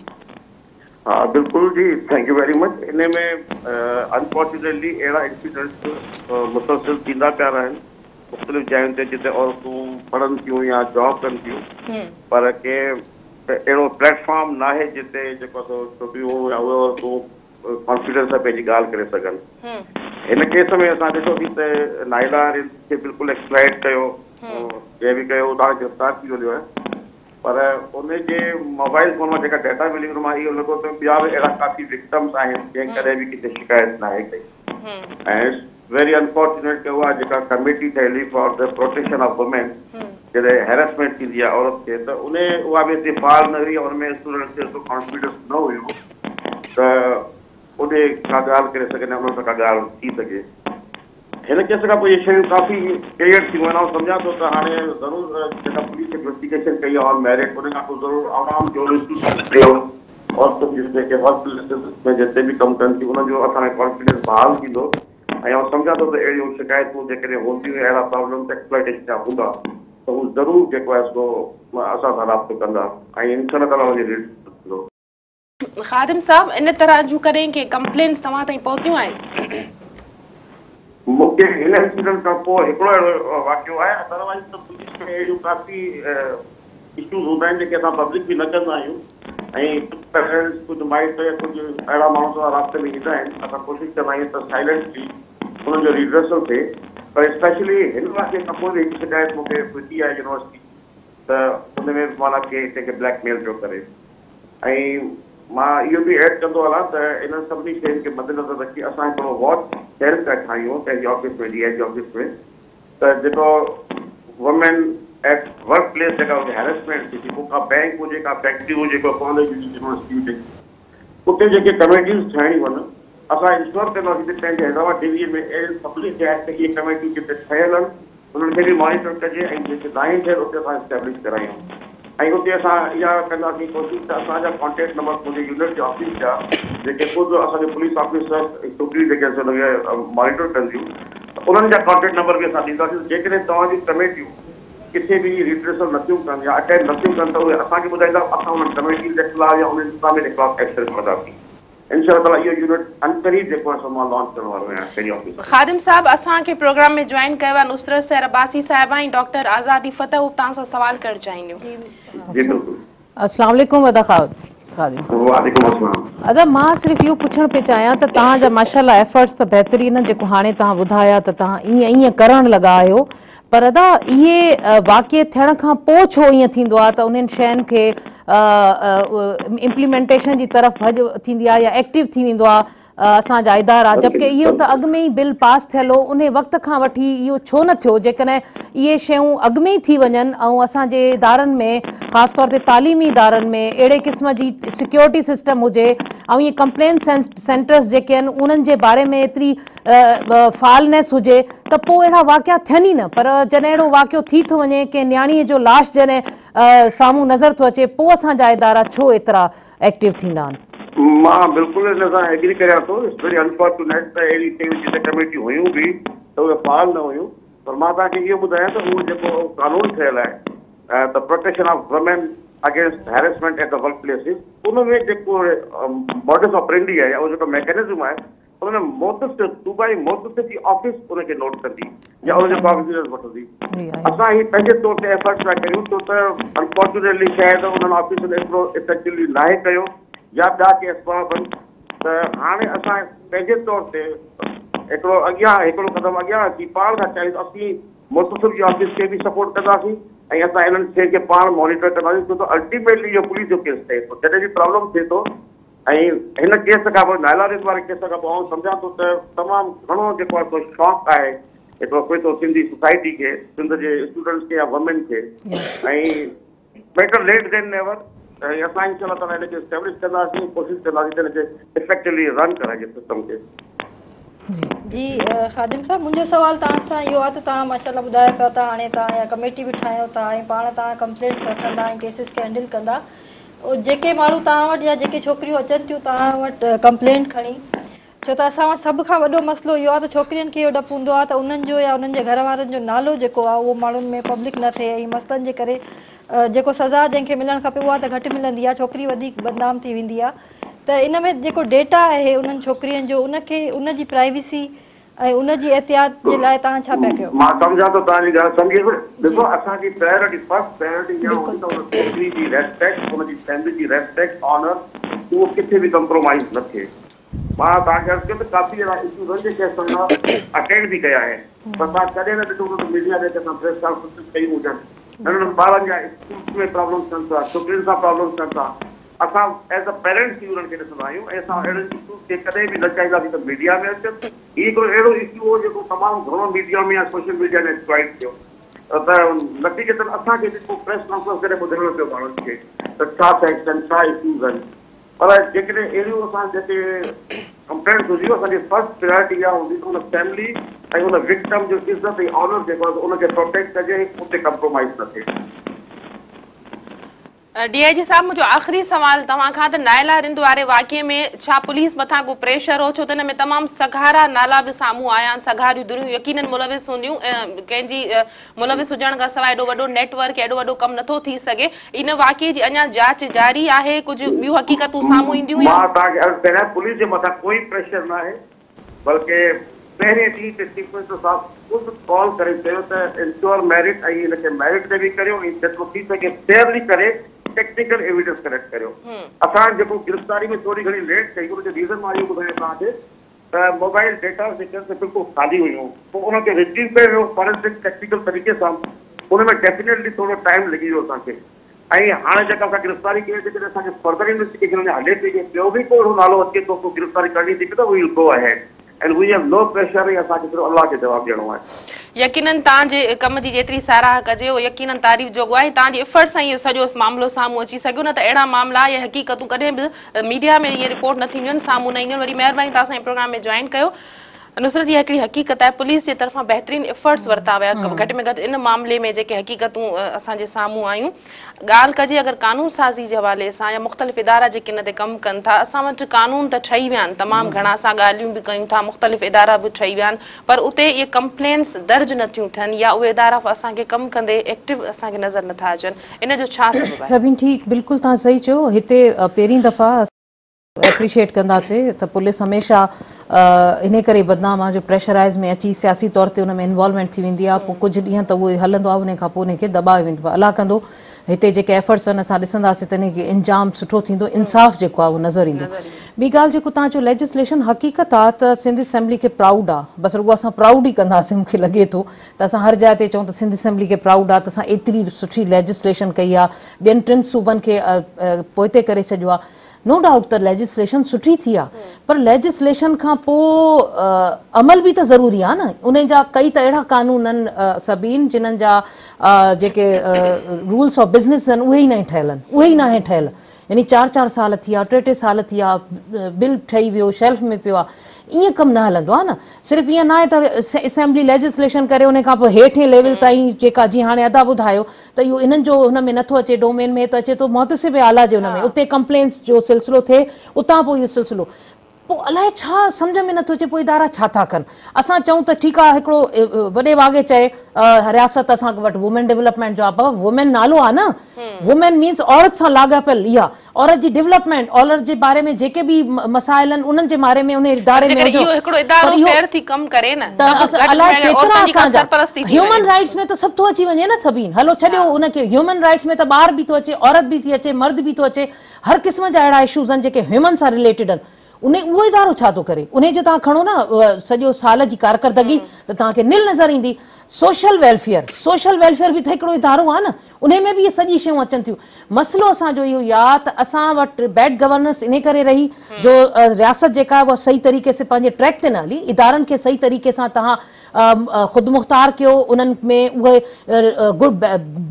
ها بلڪل جي thank you very much انهي ۾ انفارچونيٽلي اهڙا انسيڊنٽس مسلسل ٿيندا پيا رهن مختلف جاين تي جتي عورتون پڙهن ٿيون يا جاب ڪن ٿيون پر ڪنهن ته اهڙو پليٽ فارم ناهي جتي جيڪو سو ڇوڪريون يا اهي عورتون ڪانفيڊنس سان پنهنجي ڳالهه ڪري سگهن. هن ڪيس ۾ اسان ڏٺو ٿي ته نائلا رند کي بلڪل ايڪسپلائٽ ڪيو، جنهن به ڪيو اهو ته هاڻي گرفتار ٿي ويو آهي، پر ان جي موبائل فون مان جيڪا ڊيٽا ملي ان مان اهو لڳو ته ٻيا به اهڙا ڪافي وڪٽمس آهن جنهن ڪڏهن به ڪٿي شڪايت ناهي ڪئي ۽ it's very unfortunate ته اها جيڪا ڪميٽي ٺهيل هئي for the protection of women جڏهن هيرسمينٽ ٿيندي آهي عورت کي ته ان اها به ايتري فعال نه هئي ان ۾ اسٽوڊنٽس کي ايترو ڪانفيڊنس نه هيو ته اوڏي ڪا ڳالهه ڪري سگهن يا انهن سان ڪا ڳالهه ٿي سگهي. هن ڪيس کان پوء اهي شيون ڪافي ڪليئر ٿيون آهن. آئون سمجهان ٿو ته هاڻي ضرور جيڪا پوليس انويسٽيگيشن ڪئي آهي آن ميرٽ ان کان پوء ضرور عوام جو اسٽوڊنٽس جو عورتن جو جيڪي ورڪ پليسز ۾ جتي به ڪم ڪن ٿيون انهن جو اسان ۾ ڪانفيڊنس بحال ٿيندو ۽ آئون سمجهان ٿو ته اهڙيون شڪايتون جيڪڏهن هونديون يا اهڙا پرابلمس ايڪسپلائيٽيشن جا هوندا ته هو ضرور جيڪو آهي سو اسان سان رابطو ڪندا ۽ انشاء الله تعاليٰ ان جو ريڊريس ٿيندو. خادم صاحب ان طرح جون ڪڏهن ڪي ڪمپلينس توهان تائين پهتيون آهن؟ مون کي هن انسيڊنٽ کان پوء هڪڙو اهڙو واقعو آهي ادروائيز ته پوليس ۾ اهڙيون ڪافي اشوز هوندا آهن جيڪي اسان پبلڪ به نه ڪندا آهيون ۽ ڪجهه پيرنٽس ڪجهه مائٽ يا ڪجهه اهڙا ماڻهو اسان سان رابطي ۾ ايندا آهن اسان ڪوشش ڪندا آهيون ته سائلنٽلي انهن جو ريڊريسل ٿئي پر اسپيشلي هن واقعي کان پوء به هڪ شڪايت مون کي پهتي آهي يونيورسٽي ته ان ۾ به معنيٰ ڪي ڪنهن کي بليڪ ميل پيو ڪري ۽ مان اهو به ايڊ ڪندو هلان ته انهن سڀني شين کي مدنظر رکي اسان هڪڙو واچ سيل پيا ٺاهيون پنهنجي آفيس ۾ ڊي I جي آفيس ۾ ته جيڪو وومين ايٽ ورڪ پليس جيڪا اتي هيرسمينٽ ٿئي ٿي پوء ڪا بئنڪ هجي ڪا فيڪٽري هجي ڪو ڪاليج هجي يونيورسٽي هجي اتي جيڪي ڪميٽيز ٺاهڻيون آهن اسان انشور ڪنداسين ته پنهنجي حيدرآباد ڊويزن ۾ اهڙين سڀني جاين تي اهي ڪميٽيون جتي ٺهيل آهن انهن کي به مانيٽر ڪجي ۽ جيڪي ناهن ٺهيل اتي اسان اسٽيبلش ڪرايون ۽ اتي اسان اها ڪنداسين ڪوشش ته اسان جا ڪانٽيڪٽ نمبر منهنجي يونٽ جي آفيس جا جيڪي خود اسان جي پوليس آفيسر ۽ ڇوڪريون جيڪي آهن سي ان کي مانيٽر ڪنديون ته انهن جا ڪانٽيڪٽ نمبر به اسان ڏينداسين ته جيڪڏهن توهان جون ڪميٽيون ڪٿي به ريڊريسل نٿيون ڪن يا اٽينڊ نٿيون ڪن ته اهي اسان کي ٻڌائيندا اسان انهن ڪميٽيز جي خلاف يا انهن انتظاميه جي خلاف ايڪشن کڻنداسين. انشاء الله تعالي اهو يونٽ عنقريب جيڪو آهي سو مان لانچ ڪرڻ وارو آهيان پنهنجي آفيس ۾. خادم صاحب اسان کي پروگرام ۾ جوائن ڪيو آهي نصرت سحر عباسي صاحبه ۽ ڊاڪٽر آزادي فتح هو به توهان سان سوال ڪرڻ چاهينديون. جي بلڪل. السلام عليڪم ادا خادم. وعليڪم السلام. ادا مان صرف اهو پڇڻ پئي چاهيان ته توهان جا ماشاءالله ايفرٽس ته بهترين آهن جيڪو هاڻي توهان ٻڌايا ته توهان ائين ائين ڪرڻ لڳا آهيو پر ادا اهي واقعي ٿيڻ کان پوء ڇو ائين ٿيندو آهي ته انهن شين کي امپليمينٽيشن جي طرف ڀڄ ٿيندي آهي يا ايڪٽو ٿي ويندو آهي اسان جا ادارا جبڪه اهو ته اڳ ۾ ئي بل پاس ٿيل هو انهي وقت کان وٺي اهو ڇو نه ٿيو جيڪڏهن اهي شيون اڳ ۾ ئي ٿي وڃن ۽ اسان جي ادارن ۾ خاص طور تي تعليمي ادارن ۾ اهڙي قسم جي سيڪيورٽي سسٽم هجي ۽ اهي ڪمپلين سينٽرز جيڪي آهن انهن جي باري ۾ ايتري فعالنيس هجي ته پوء اهڙا واقعا ٿين ئي نه پر جڏهن اهڙو واقعو ٿي ٿو وڃي ڪنهن نياڻي جو لاش جڏهن سامهون نظر ٿو اچي پوء اسان جا ادارا ڇو ايترا ايڪٽو ٿيندا آهن. مان بلڪل ان سان ايگري ڪريان ٿو it's very unfortunate ته اهڙي شيون جتي ڪميٽيون هيون به ته اهي فعال نه هيون پر مان توهان کي اهو ٻڌايان ته اهو جيڪو قانون ٺهيل آهي ته protection of women against harassment at the work places ان ۾ جيڪو ماڊس آپرينڊي آهي يا اهو جيڪو ميڪنزم آهي ان ۾ محتسب صوبائي محتسب جي آفيس ان کي نوٽ ڪندي يا ان جو ڪاگنيزنس وٺندي. اسان هي پنهنجي طور تي ايفرٽ پيا ڪريون ڇو ته انفارچونيٽلي شايد انهن آفيسن ايترو افيڪٽولي ناهي ڪيو يا ٻيا ڪي اسباب آهن ته هاڻي اسان پنهنجي طور تي هڪڙو اڳيان هڪڙو قدم اڳيان اچي پاڻ ٿا چاهيون ته اسين محتسب جي آفيس کي به سپورٽ ڪنداسين ۽ اسان انهن شين کي پاڻ مانيٽر ڪنداسين ڇو ته الٽيميٽلي اهو پوليس جو ڪيس ٺهي ٿو جڏهن به پرابلم ٿئي ٿو ۽ هن ڪيس کان پوء نائلا رند واري ڪيس کان پوء آئون سمجهان ٿو ته تمام گهڻو جيڪو آهي سو شاڪ آهي هڪڙو پئي ٿو سنڌي سوسائٽي کي سنڌ جي اسٽوڊنٽس کي يا ومين کي ۽ بيٽر ليٽ دين نيور ۽ اسان انشاء الله تعالٰي هن کي اسٽيبلش ڪنداسين ڪوشش ڪنداسين ته هن کي افيڪٽولي رن ڪرائجي سسٽم کي. جي خادم صاحب منهنجو سوال توهان سان اهو آهي ته توهان ماشاء الله ٻڌايو پيا ته هاڻي توهان اها ڪميٽي به ٺاهيو ٿا ۽ پاڻ توهان ڪمپلينٽس وٺندا ۽ ڪيسز کي هينڊل ڪندا جيڪي ماڻهو توهان وٽ يا جيڪي ڇوڪريون اچن ٿيون توهان وٽ ڪمپلينٽ کڻي ڇو ته اسان وٽ سڀ کان وڏو مسئلو اهو آهي ته ڇوڪرين کي اهو ڊپ هوندو آهي ته انهن جو يا انهن جي گهر وارن جو نالو جيڪو آهي اهو ماڻهن ۾ پبلڪ نه ٿئي ۽ مسئلن جي ڪري جيڪو سزا جنهن کي ملڻ کپي اها ته گهٽ ملندي آهي ڇوڪري وڌيڪ بدنام ٿي ويندي آهي ته ان ۾ جيڪو ڊيٽا آهي انهن ڇوڪرين جو ان کي ان جي پرائيويسي ۽ ان جي احتياط جي لاء توهان ڇا پيا ڪيو؟ مان سمجهان ٿو توهان جي ڳالهه سمجهي ويس. ڏسو اسان جي پرائرٽي فرسٽ پرائرٽي اها هوندي ته ان ڇوڪري جي ريسپيڪٽ ان جي فيملي جي ريسپيڪٽ آنر اهو ڪٿي به ڪمپرومائيز نه ٿئي. مان توهان کي عرض ڪيو ته ڪافي اهڙا اشوز آهن جيڪي اسان اٽينڊ به ڪيا آهن پر توهان ڪڏهن نه ڏٺو هوندو ته ميڊيا ۾ اسان پريس ڪانفرنسز ڪيون هجن. ننڍن ٻارن جا اسڪولز ۾ پرابلمز ٿين ٿا ڇوڪرين سان پرابلمز ٿين ٿا. اسان ايز ا پيرنٽس ئي انهن کي ڏسندا آهيون ۽ اسان اهڙن اشوز کي ڪڏهن به نه چاهينداسين ته ميڊيا ۾ اچن. هي هڪڙو اهڙو اشو هو جيڪو تمام گهڻو ميڊيا ۾ يا سوشل ميڊيا ۾ ايڪسپلائيٽ ٿيو ته نتيجتن اسان کي به پوء پريس ڪانفرنس ڪري ٻڌائڻو پيو ماڻهن کي ته ڇا فيڪٽس آهن ڇا اشوز آهن پر جيڪڏهن اهڙيون اسان جيڪي ڪمپلينٽس هونديون اسان جي فرسٽ پرائرٽي اها هوندي ته ان فيملي ۽ ان وڪٽم جو عزت ۽ آنر جيڪو آهي ان کي پروٽيڪٽ ڪجي ۽ اتي ڪمپرومائيز نه ٿئي. ڊي I جي صاحب منهنجو آخري سوال توهان کان ته نائلا رند واري واقعي ۾ ڇا پوليس مٿان ڪو پريشر هو ڇو ته ان ۾ تمام سگهارا نالا به سامهون آيا آهن سگهاريون ڌريون يقينن ملوث هونديون ڪنهن جي ملوث هجڻ کان سواء ايڏو وڏو نيٽ ورڪ ايڏو وڏو ڪم نٿو ٿي سگهي ان واقعي جي اڃا جاچ جاري آهي ڪجهه ٻيون حقيقتون سامهون اينديون يا. مان توهان کي عرض ڪريان پوليس جي مٿان ڪوئي پريشر ناهي بلڪه پهرين ڏينهن تي چيف منسٽر صاحب خود ڪال ڪري چيو ته انشوئر ميرٽ ۽ ان کي ميرٽ تي به ڪريو ۽ جيترو ٿي سگهي فيئرلي ڪري ٽيڪنيڪل ايويڊنس ڪليڪٽ ڪريو. اسان جيڪو گرفتاري ۾ ٿوري گهڻي ليٽ ڪئي ان جو ريزن مان اهو ٻڌايان توهان کي ته موبائل ڊيٽاز جيڪي آهن سي بلڪل خالي هيون پوء ان کي ريٽريو ڪيو ويو فارينسڪ ٽيڪنيڪل طريقي سان ان ۾ ڊيفينيٽلي ٿورو ٽائيم لڳي ويو اسان کي ۽ هاڻي جيڪا اسان گرفتاري ڪئي آهي جيڪڏهن اسان کي فردر انويسٽيگيشن اڃا هلي پئي ٻيو به ڪو اهڙو نالو اچي ٿو ڪو گرفتاري ڪرڻي ٿي پئي ته we will go ahead and we have no pressure ۽ اسان کي صرف الله کي جواب ڏيڻو آهي. يقينن توهان جي ڪم جي جيتري ساراهه ڪجي اهو يقينن تعريف جوڳو آهي ۽ توهان جي ايفرٽ سان ئي اهو سڄو معاملو سامهون اچي سگهيو نه ته اهڙا معاملا يا حقيقتون ڪڏهن به ميڊيا ۾ اهي رپورٽ نه ٿينديون آهن سامهون نه اينديون آهن وڏي مهرباني توهان اسان جي پروگرام ۾ جوائن ڪيو. نصرت اها هڪڙي حقيقت آهي پوليس جي طرفان بهترين افرٽس ورتا ويا گهٽ ۾ گهٽ ان معاملي ۾ جيڪي حقيقتون اسان جي سامهون آيون ڳالهه ڪجي اگر قانون سازي جي حوالي سان يا مختلف ادارا جيڪي ان تي ڪم ڪن ٿا اسان وٽ قانون ته ٺهي ويا آهن تمام گهڻا اسان ڳالهيون به ڪيون ٿا مختلف ادارا به ٺهي ويا آهن پر اتي اهي ڪمپلينٽس درج نه ٿيون ٿين يا اهي ادارا اسان کي ڪم ڪندي ايڪٽو اسان کي نظر نه ٿا اچن ان جو ڇا سبب آهي؟ سبين ٺيڪ بلڪل توهان صحيح چيو هتي پهرين دفعا اپريشيئيٽ ڪنداسين ته پوليس هميشه انهي ڪري بدنام آهي جو پريشرائز ۾ اچي سياسي طور تي ان ۾ انوالومينٽ ٿي ويندي آهي پوء ڪجهه ڏينهن ته اهو هلندو آهي انهي کان پوء انهي کي دٻايو ويندو آهي الله ڪندو هتي جيڪي ايفرٽس آهن اسان ڏسنداسين ته انهي کي انجام سٺو ٿيندو انصاف جيڪو آهي اهو نظر ايندو ٻي ڳالهه جيڪو توهان چيو ليجسليشن حقيقت آهي ته سنڌ اسيمبلي کي پرائوڊ آهي بس رڳو اسان پرائوڊ ئي ڪنداسين مون کي لڳي ٿو ته اسان هر جاء تي چئون ته سنڌ اسيمبلي کي پرائوڊ آهي ته اسان ايتري سٺي ليجسليشن ڪئي آهي ٻين ٽن صوبن کي پوئتي ڪري ڇڏيو آهي نو ڊائوٽ ته ليجسليشن سٺي ٿي آ پر ليجسليشن کان پو عمل به ته ضروري آ نه انهن جا ڪئي ته اهڙا قانون آهن سبين جنهن جا جيڪي رولس آف بزنس آهن اهي ئي ناهن ٺهيل آهن اهي ئي ناهن ٺهيل يعني چار چار سال ٿي ويا ٽي ٽي سال ٿي ويا بل ٺهي ويو شيلف ۾ پيو آ ائين ڪم نه هلندو آ نه صرف ائين ناهي ته اسيمبلي ليجسليشن ڪري ان کان پوء هيٺين ليول تائين جيڪا جيئن هاڻي ادا ٻڌايو ته اهو انهن جو هن ۾ نٿو اچي ڊومين ۾ ته اچي ٿو محتسب اعليٰ جي هن ۾ اتي ڪمپلينس جو سلسلو ٿئي اتان پوء اهو سلسلو پوء الائي ڇا سمجهه ۾ نٿو اچي پوء ادارا ڇا ٿا ڪن اسان چئون ته ٺيڪ آ هڪڙو وڏي واڳي چئي رياست اسان وٽ وومين ڊولپمينٽ جو آ بابا وومين نالو آ نه وومين مينس عورت سان لاڳاپيل اها عورت جي ڊولپمينٽ عورت جي باري ۾ جيڪي به مسائل آهن انهن جي باري ۾ انهي اداري ۾ هجو اهو هڪڙو ادارو فيئر ٿي ڪم ڪري نه ته الائي ڪيترا اسان جا هيومن رائيٽس ۾ ته سڀ ٿو اچي وڃي نه سبين هلو ڇڏيو ان کي هيومن رائيٽس ۾ ته ٻار به ٿو اچي عورت به ٿي اچي مرد به ٿو اچي هر قسم جا اهڙا اشوز آهن جيڪي هيومن سان رليٽيڊ آهن انهي اهو ادارو ڇا ٿو ڪري انهي جو توهان کڻو نه سڄو سال جي ڪارڪردگي ته توهان کي نل نظر ايندي سوشل ويلفيئر سوشل ويلفيئر به ته هڪڙو ادارو آهي نه انهي ۾ به اهي سڄي شيون اچن ٿيون. مسئلو اسان جو اهو ئي آ ته اسان وٽ بيڊ گورننس انهي ڪري رهي جو رياست جيڪا آهي اها صحيح طريقي سي پنهنجي ٽريڪ تي نه هلي. ادارن کي صحيح طريقي سان توهان خودمختار ڪيو انهن ۾ اهي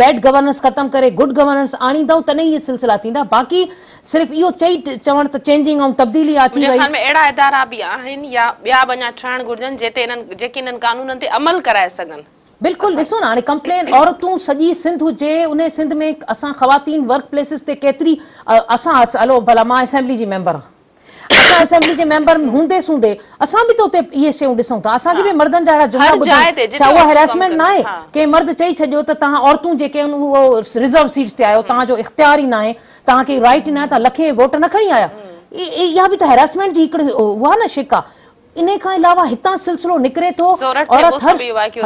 بيڊ گورننس ختم ڪري گڊ گورننس آڻيندؤ تڏهن اهي سلسلا ٿيندا باقي صرف اهو چئي چوڻ ته چينجنگ ۽ تبديلي اچي منهنجي وئي. خيال ۾ اهڙا ادارا به آهن يا ٻيا به اڃا ٺهڻ گهرجن جتي انهن جيڪي انهن قانونن تي عمل ڪرائي سگهن. بلڪل ڏسو نه هاڻي ڪمپلين عورتون سڄي سنڌ هجي انهي سنڌ ۾ اسان خواتين ورڪ پليسز تي ڪيتري اسان هلو ڀلا مان اسيمبلي جي ميمبر آهان اسان اسيمبلي جي ميمبر هوندي سوندي اسان به ته اتي اهي شيون ڏسون ٿا اسان کي به مردن جا اهڙا جملا ٻڌون ڇا اها هراسمينٽ ناهي ڪنهن مرد چئي ڇڏيو ته توهان عورتون جيڪي آهن اهو رزرو سيٽس تي آهيو توهان جو اختيار ئي ناهي توهان کي رائيٽ ئي ناهي توهان لکين ووٽ نه کڻي آيا اها به ته هراسمينٽ جي هڪڙي اها نه شق آهي. انهي کان علاوه هتان سلسلو نڪري ٿو عورت هر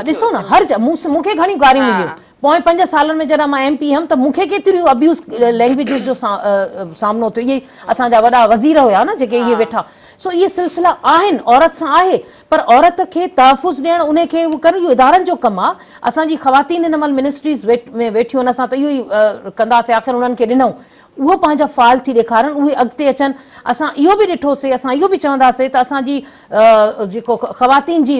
ڏسو نه هر مون کي گهڻيون گاريون مليون پوئين 5 سالن ۾ جڏهن مان ايم پي هيم ته مون کي ڪيتريون ابيوز لينگويجز جو سامنو ٿيو اهي اسان جا وڏا وزير هيا نه جيڪي اهي ويٺا سو اهي سلسلا آهن عورت سان آهي پر عورت کي تحفظ ڏيڻ انهي کي اهو ڪرڻ اهو ادارن جو ڪم آهي اسان جي خواتين هن مهل منسٽريز ۾ ويٺيون آهن اسان ته اهو ئي ڪنداسين آخر انهن کي ڏنئون اهو پنهنجا فعال ٿي ڏيکارن اهي اڳتي اچن اسان اهو به ڏٺوسي اسان اهو به چونداسي ته اسان جي جيڪو خواتين جي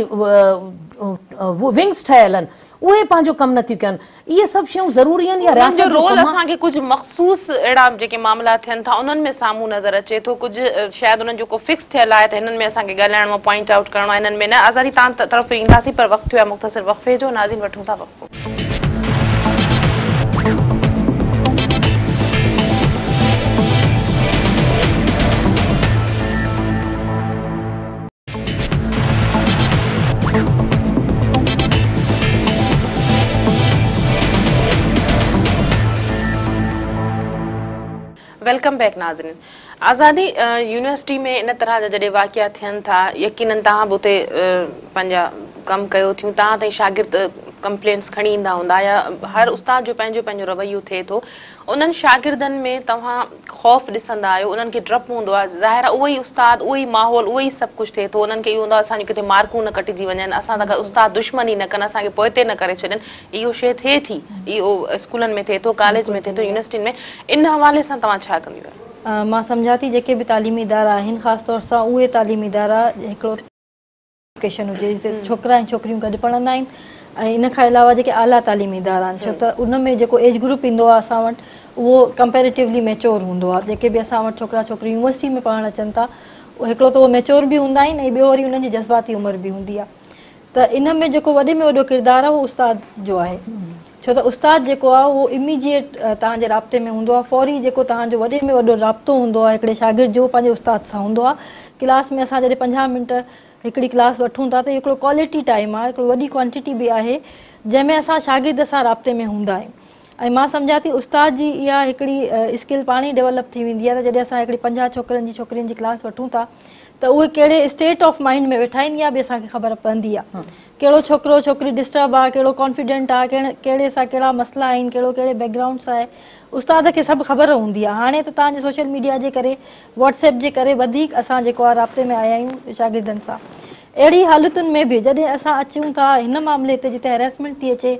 ونگس ٺهيل آهن اهي پنهنجو ڪم نه ٿيون ڪن اهي سڀ شيون ضروري آهن يا انهن جو رياست جو رول ڪم آهي. اسان کي ڪجهه مخصوص اهڙا جيڪي معاملا ٿين ٿا انهن ۾ سامهون نظر اچي ٿو ڪجهه شايد انهن جو ڪو فڪس ٿيل آهي ته هنن ۾ اسان کي ڳالهائڻو آهي پوائنٽ آئوٽ ڪرڻو آهي هنن ۾ نه آزادي توهان طرف به اينداسين پر وقت ٿيو آهي مختصر وقفي جو ناظرين وٺون ٿا وقفو. Welcome back ناظرين آزادي يونيورسٽي ۾ ان طرح جا جڏهن واقعا ٿين ٿا يقينن توهان به اتي پنهنجا ڪم ڪيو ٿيون توهان تائين شاگرد ڪمپلينٽس کڻي ايندا هوندا يا هر استاد جو پنهنجو پنهنجو رويو ٿئي ٿو انهن شاگردن ۾ توهان خوف ڏسندا آهيو انهن کي ڊپ هوندو آهي ظاهر آهي اهو ئي استاد اهو ئي ماحول اهو ئي سڀ ڪجهه ٿئي ٿو انهن کي اهو هوندو آهي اسان جون ڪٿي مارڪون نه ڪٽجي وڃن اسان سان استاد دشمني نه ڪن اسان کي پوئتي نه ڪري ڇڏن اهو شيء ٿئي ٿي اهو اسڪولن ۾ ٿئي ٿو ڪاليج ۾ ٿئي ٿو يونيورسٽين ۾ ان حوالي سان توهان ڇا ڪنديون آهيو؟ مان سمجهان ٿي جيڪي به تعليمي ادارا آهن خاص طور سان اهي تعليمي ادارا هڪڙو ايجوڪيشن هجي جتي ڇوڪرا ۽ ڇوڪريون گڏ پڙهندا آهن ۽ ان کان علاوه جيڪي اعليٰ تعليمي ادارا آهن ڇو ته ان ۾ جيڪو ايج گروپ ايندو آهي اسان وٽ اهو ڪمپيريٽولي ميچور هوندو آهي جيڪي به اسان وٽ ڇوڪرا ڇوڪريون يونيورسٽي ۾ پڙهڻ اچن ٿا هڪڙو ته اهو ميچور به هوندا آهن ۽ ٻيو وري انهن جي جذباتي عمر به هوندي آهي ته ان ۾ جيڪو وڏي ۾ وڏو ڪردار آهي اهو استاد جو آهي ڇو ته استاد جيڪو آهي اهو اميجيئيٽ توهان جي رابطي ۾ هوندو آهي فوري جيڪو توهان جو وڏي ۾ وڏو رابطو هوندو آهي هڪڙي شاگرد جو پنهنجي استاد سان هوندو آهي ڪلاس ۾ اسان جڏهن 50 منٽ هڪڙي ڪلاس وٺون ٿا ته اهو هڪڙو ڪوالٽي ٽائيم آهي هڪڙو وڏي ڪوانٽٽي به آهي جنهن ۾ اسان شاگرد سان رابطي ۾ هوندا آهيون ۽ مان سمجهان ٿي استاد جي اها هڪڙي اسڪل پاڻ ئي ڊيولپ ٿي ويندي آهي ته جڏهن اسان هڪڙي 50 ڇوڪرن جي ڇوڪرين جي ڪلاس وٺون ٿا ته اهي ڪهڙي اسٽيٽ آف مائنڊ ۾ ويٺا آهن اها به اسان کي خبر پوندي آهي ڪهڙو ڇوڪرو ڇوڪري ڊسٽرب آهي ڪهڙو ڪانفيڊنٽ آهي ڪهڙي سان ڪهڙا مسئلا آهن ڪهڙو ڪهڙي بيڪ گرائونڊ سان آهي استاد کي سڀ خبر هوندي آهي هاڻي ته توهان جي سوشل ميڊيا جي ڪري واٽس ايپ جي ڪري وڌيڪ اسان جيڪو آهي رابطي ۾ آيا آهيون شاگردن سان اهڙي حالتن ۾ به جڏهن اسان اچون ٿا هن معاملي تي جتي هريسمينٽ ٿي اچي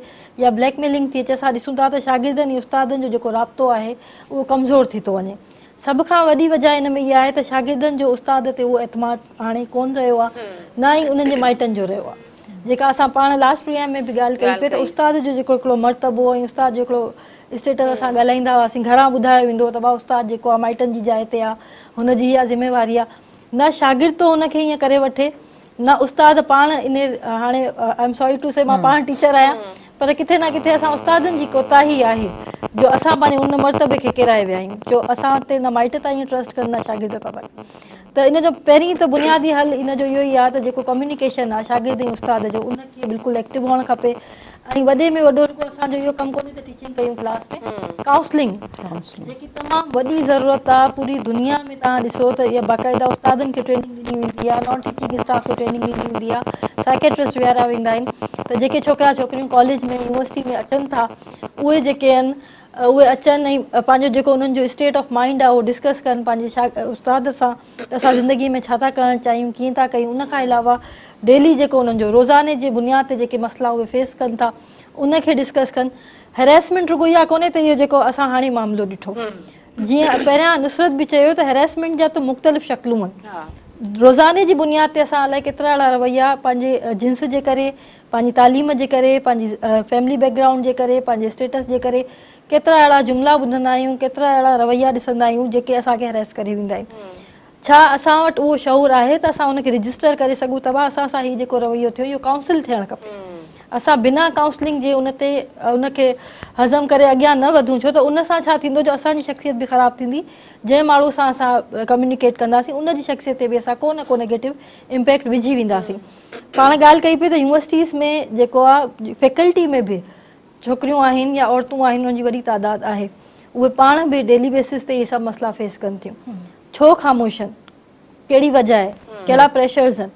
يا بليڪ ميلنگ ٿي اچي اسان ڏسون ٿا ته شاگردن ۽ استادن جو جيڪو رابطو آهي اهو ڪمزور ٿي ٿو وڃي سڀ کان وڏي وجه ان ۾ اها آهي ته شاگردن جو استاد تي اهو اعتماد هاڻي ڪونه رهيو آهي نه ئي انهن جي مائٽن جو رهيو آهي جيڪا اسان پاڻ لاسٽ پروگرام ۾ به ڳالهه ڪئي پئي ته استاد جو جيڪو هڪڙو مرتبو ۽ استاد جو هڪڙو اسٽيٽس اسان ڳالهائيندا هئاسين گهران ٻڌايو ويندو هو ته ڀاء استاد جيڪو آهي مائٽن جي جاء تي آهي هن جي اها ذميواري آهي نه شاگرد ٿو ان کي ائين ڪري وٺي نه استاد پاڻ ان هاڻي I am sorry to say مان پاڻ ٽيچر آهيان پر ڪٿي نه ڪٿي اسان استادن جي ڪوتاهي آهي جو اسان پنهنجي ان مرتبي کي ڪيرائي ويا آهيون جو اسان تي نه مائٽ ٿا ائين ٽرسٽ ڪن نه شاگرد ٿا ڪن ته ان جو پهرين ته بنيادي حل ان جو اهو ئي آهي ته جيڪو ڪميونيڪيشن آهي شاگرد ۽ استاد جو ان کي بلڪل ايڪٽو هئڻ کپي ۽ وڏي ۾ وڏو رڳو اسان جو اهو ڪم ڪونهي ته ٽيچنگ ڪيون ڪلاس ۾ ڪائونسلنگ جيڪي تمام وڏي ضرورت آ پوري دنيا ۾ توهان ڏسو ته اها باقاعده استادن کي ٽريننگ ڏني ويندي آ نان ٽيچنگ اسٽاف کي ٽريننگ ڏني ويندي آ سائيڪيٽرسٽ ويهاريا ويندا آهن ته جيڪي ڇوڪرا ڇوڪريون ڪاليج ۾ يونيورسٽي ۾ اچن ٿا اهي جيڪي آهن اهي اچن ۽ پنهنجو جيڪو انهن جو اسٽيٽ آف مائنڊ آ اهو ڊسڪس ڪن پنهنجي استاد سان ته اسان زندگي ۾ ڇا ٿا ڪرڻ چاهيون ڪيئن ٿا ڪيون ان کان علاوه ڊيلي جيڪو انهن جو روزاني جي بنياد تي جيڪي مسئلا اهي فيس ڪن ٿا ان کي ڊسڪس ڪن هريسمينٽ رڳو اها ڪونهي ته اهو جيڪو اسان هاڻي معاملو ڏٺو جيئن پهريان نصرت به چيو ته هريسمينٽ جا ته مختلف شڪلون آهن روزاني جي بنياد تي اسان الائي ڪيترا اهڙا رويا پنهنجي جنس جي ڪري پنهنجي تعليم جي ڪري پنهنجي فيملي بيڪ گرائونڊ جي ڪري پنهنجي اسٽيٽس جي ڪري ڪيترا اهڙا جملا ٻڌندا آهيون، ڪيترا اهڙا رويا ڏسندا آهيون جيڪي اسان کي هريس ڪري ويندا آهن. ڇا اسان وٽ اهو شعور آهي ته اسان ان کي رجسٽر ڪري سگهون ته ڀا اسان سان هي جيڪو رويو ٿيو اهو ڪائونسل ٿيڻ کپي. اسان بنا ڪائونسلنگ جي ان تي ان کي هضم ڪري اڳيان نه وڌون ڇو ته ان سان ڇا ٿيندو جو اسان جي شخصيت به خراب ٿيندي جنهن ماڻهو سان اسان ڪميونيڪيٽ ڪنداسين ان جي شخصيت تي به اسان ڪو نه ڪو نيگيٽو امپيڪٽ وجهي وينداسين. پاڻ ڳالهه ڪئي پئي ته يونيورسٽيز ۾ جيڪو آهي فيڪلٽي ۾ به ڇوڪريون آهن يا عورتون آهن انهن جي وڏي تعداد آهي اهي پاڻ به ڊيلي بيسس تي اهي سڀ مسئلا فيس ڪن ٿيون ڇو خاموش آهن ڪهڙي وجه آهي ڪهڙا پريشرز آهن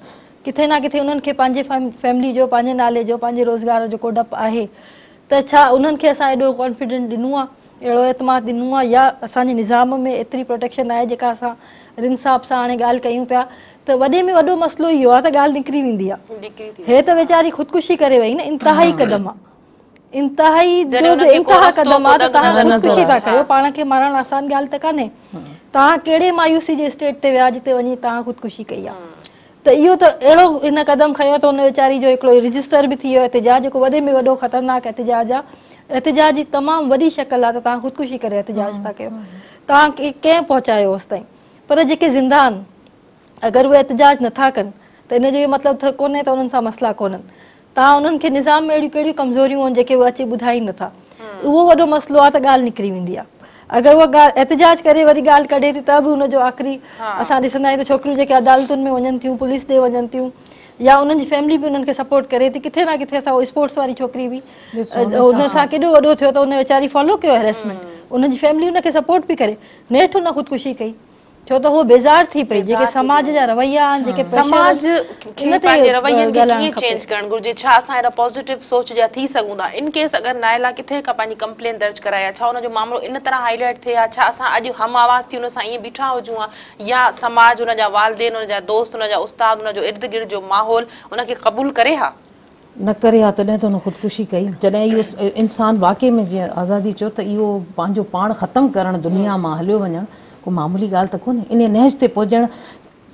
ڪٿي نه ڪٿي انهن کي پنهنجي فيملي جو پنهنجي نالي جو پنهنجي روزگار جو ڪو ڊپ آهي ته ڇا انهن کي اسان ايڏو ڪانفيڊنٽ ڏنو آ اهڙو اعتماد ڏنو آ يا اسان جي نظام ۾ ايتري پروٽيڪشن آهي جيڪا اسان رند صاحب سان هاڻي ڳالهه ڪيون پيا ته وڏي ۾ وڏو مسئلو اهو آ ته ڳالهه نڪري ويندي آ هي ته ويچاري خودڪشي ڪري وئي نه انتهائي قدم آ انتهائي جو به انتها قدم آ ته توهان خودڪشي ٿا ڪريو پاڻ کي مارڻ آسان ڳالهه ته ڪانهي توهان ڪهڙي مايوسي جي اسٽيٽ تي ويا جتي وڃي توهان خودڪشي ڪئي آ ته اهو ته اهڙو هن قدم کنيو ته ان ويچاري جو هڪڙو رجسٽر به ٿي ويو احتجاج جيڪو وڏي ۾ وڏو خطرناڪ احتجاج آ احتجاج جي تمام وڏي شڪل آ ته توهان خودڪشي ڪري احتجاج ٿا ڪيو توهان کي ڪنهن پهچايو اوستائين پر جيڪي زنده آهن اگر اهي احتجاج نٿا ڪن ته ان جو اهو مطلب ته ڪونهي ته انهن سان مسئلا ڪونهن توهان انهن کي نظام ۾ اهڙيون ڪهڙيون ڪمزوريون آهن جيڪي اهي اچي ٻڌائين نٿا اهو وڏو مسئلو آهي ته ڳالهه نڪري ويندي آهي اگر اها ڳالهه احتجاج ڪري وري ڳالهه ڪڍي ٿي ته به ان جو آخري اسان ڏسندا آهيون ته ڇوڪريون جيڪي عدالتن ۾ وڃن ٿيون پوليس ڏي وڃن ٿيون يا انهن جي فيملي به انهن کي سپورٽ ڪري ٿي ڪٿي نه ڪٿي اسان اسپورٽس واري ڇوڪري به ان سان ڪيڏو وڏو ٿيو ته ان ويچاري فالو ڪيو هريسمينٽ ان جي فيملي ان کي سپورٽ پئي ڪري نيٺ ان خودڪشي ڪئي ڇو ته هوء بيزار ٿي پئي، جيڪي سماج جا رويا آهن، جيڪي پريشر سماج کي ان تي پنهنجي روين کي ڳالهائڻ ڪيئن کپي. چينج ڪرڻ گهرجي؟ ڇا اسان اهڙا پازيٽو سوچ جا ٿي سگهون ٿا؟ ان ڪيس اگر نائلا ڪٿي ڪا پنهنجي ڪمپلين درج ڪرائي ها، ڇا ان جو معاملو ان طرح هائي لائيٽ ٿئي ها؟ ڇا اسان اڄ هم آواز ٿي ان سان ائين بيٺا هجون ها؟ يا سماج، ان جا والدين، ان جا دوست، ان جا استاد، ان جو ارد گرد جو ماحول ان کي قبول ڪري ها؟ نه ڪري ها تڏهن ته هن خودڪشي ڪئي. جڏهن اهو انسان واقعي ۾ جيئن آزادي چيو ته اهو پنهنجو پاڻ ختم ڪرڻ دنيا مان هليو وڃڻ ڪو معمولي ڳالهه ته ڪونهي. انهي نهج تي پهچڻ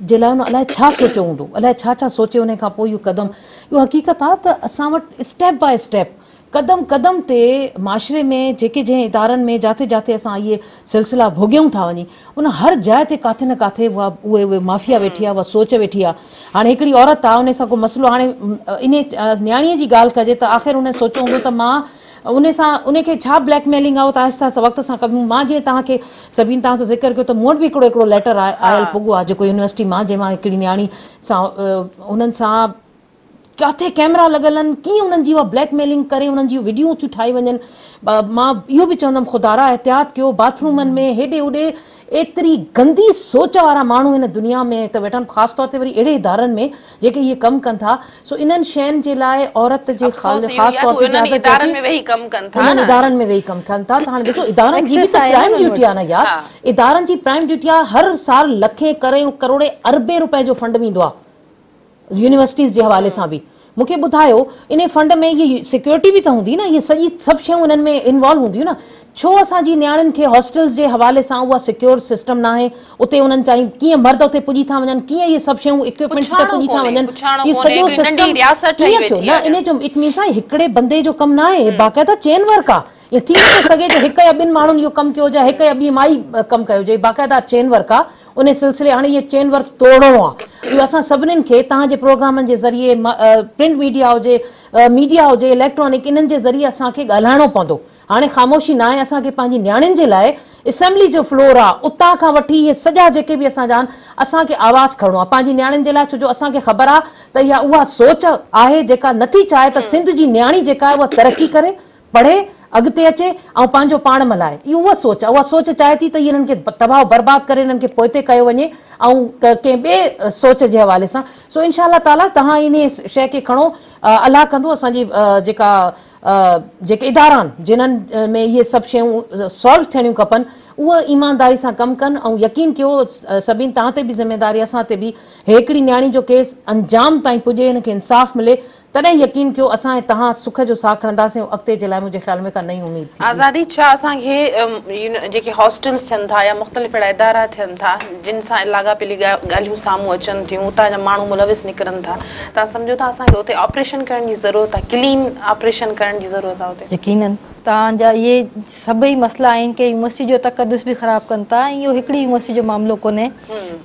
جي لاء هن الائي ڇا سوچيو هوندو، الائي ڇا ڇا سوچي انهي کان پوء اهو قدم. اهو حقيقت آ ته اسان وٽ اسٽيپ باء اسٽيپ قدم قدم تي معاشري ۾ جيڪي جنهن ادارن ۾ جاٿي جاٿي اسان اهي سلسلا ڀوڳيون ٿا وڃي ان هر جاء تي ڪاٿي نه ڪاٿي اها اهي اهي مافيا ويٺي آ اها سوچ ويٺي آ هاڻي هڪڙي عورت آ انهي سان ڪو مسئلو هاڻي انهي نياڻي جي ڳالهه ڪجي ته آخر ان سوچيو هوندو ته مان انهي سان انهي کي ڇا بليڪ ميلنگ آ اهو ته آهسته آهسته وقت سان ڪبيون مان جيئن توهان کي سڀني توهان سان ذڪر ڪيو ته مون وٽ به هڪڙو هڪڙو ليٽر آيل پڳو آ جيڪو يونيورسٽي مان جنهن مان هڪڙي نياڻي سان انهن سان ڪاٿي ڪئميرا لڳل آهن ڪيئن انهن جي اها بليڪ ميلنگ ڪري انهن جون وڊيو ٿيون ٺاهي وڃن مان اهو به چوندم خدارا احتياط ڪيو باٿ رومن ۾ هيڏي هوڏي ايتري گندي سوچ وارا ماڻهو هن دنيا ۾ ته ويٺا آهن خاص طور تي وري اهڙي ادارن ۾ جيڪي اهي ڪم ڪن ٿا سو انهن شين جي لاء عورت جي افسوس اهو خاص ئي آهي طور ته تي انهن اجازت ادارن ۾ ويهي ڪم ڪن ٿا انهن نه. ادارن ۾ ويهي ڪم ڪن ٿا ته هاڻي ڏسو ادارن جي به ايڪسيس ته آهي نه پرائم انهن ڊيوٽي وٽ. آهي نه يار ادارن جي پرائم ڊيوٽي آهي هر سال لکين ڪروڙين اربين روپين جو فنڊ ويندو آهي يونيورسٽيز جي حوالي سان به مون کي ٻڌايو انهي فنڊ ۾ هي سيڪيورٽي به ته هوندي نه اهي سڄي سڀ شيون انهن ۾ انوالو هونديون نه ڇو اسان جي نياڻين کي هاسٽلز جي حوالي سان اها سيڪيور سسٽم ناهي اتي انهن تائين ڪيئن مرد اتي پڄي ٿا وڃن ڪيئن اهي سڀ شيون اڪوپمينٽس اتي پڇاڻو پڄي ٿا ڪونهي وڃن پڇاڻو اهو ڪونهي سڄو هڪڙي ننڍي سسٽم رياست ٺهي ڪيئن ٿيو ويٺي نه آهي انهي جو it means آهي هڪڙي بندي جو ڪم ناهي باقاعده چين ورڪ آهي ائين ٿي نٿو سگهي جو هڪ يا ٻن ماڻهن اهو ڪم ڪيو هجي يا هڪ يا ٻي مائي ڪم ڪيو هجي باقاعده چين ورڪ آ انهي سلسلي هاڻي اهي چين ورڪ ٽوڙڻو آ اهو اسان سڀنين کي توهان جي پروگرامن جي ذريعي پرنٽ ميڊيا هجي ميڊيا هجي اليڪٽرانڪ انهن جي ذريعي اسان کي ڳالهائڻو پوندو هاڻي خاموشي ناهي اسان کي پنهنجي نياڻين جي لاء اسيمبلي جو فلور آ اتان کان وٺي اهي سڄا جيڪي به اسان جا آهن اسان کي آواز کڻڻو آ پنهنجي نياڻين جي لاء ڇو جو اسان کي خبر آ ته اها اها سوچ آهي جيڪا نٿي چاهي ته سنڌ جي نياڻي جيڪا آهي اها ترقي ڪري پڙهي، اڳتي اچي ۽ پنهنجو پاڻ ملهائي. اهو اها سوچ آهي. اها سوچ چاهي ٿي ته انهن کي تباهه و برباد ڪري انهن کي پوئتي ڪيو وڃي ۽ ڪنهن ٻئي سوچ جي حوالي سان. سو انشاء الله تعاليٰ توهان انهي شيء کي کڻو الله ڪندو اسان جي جيڪا جيڪي ادارا آهن جنهن ۾ اهي سڀ شيون سالو ٿيڻيون کپن اهي ايمانداري سان ڪم ڪن ۽ يقين ڪيو سڀني توهان تي به ذميداري اسان تي به هڪڙي نياڻي جو ڪيس انجام تائين پڄي هن کي انصاف ملي تڏهن يقين ڪيو اسان ۽ توهان سک جو ساهه کڻنداسين ۽ اڳتي جي لاء منهنجي خيال ۾ ڪا نئين اميد ٿيندي. آزادي، ڇا اسان کي جيڪي هاسٽلز ٿين ٿا يا مختلف اهڙا ادارا ٿين ٿا جن سان لاڳاپيل ڳالهيون سامهون اچن ٿيون اتان جا ماڻهو ملوث نڪرن ٿا توهان سمجهو ٿا اسان کي اتي آپريشن ڪرڻ جي ضرورت آهي ڪلين آپريشن ڪرڻ جي ضرورت آهي اتي؟ يقينن توهان جا اهي سڀئي مسئلا آهن ڪي يونيورسٽي جو تقدس به خراب ڪن ٿا ۽ اهو هڪڙي يونيورسٽي جو معاملو ڪونهي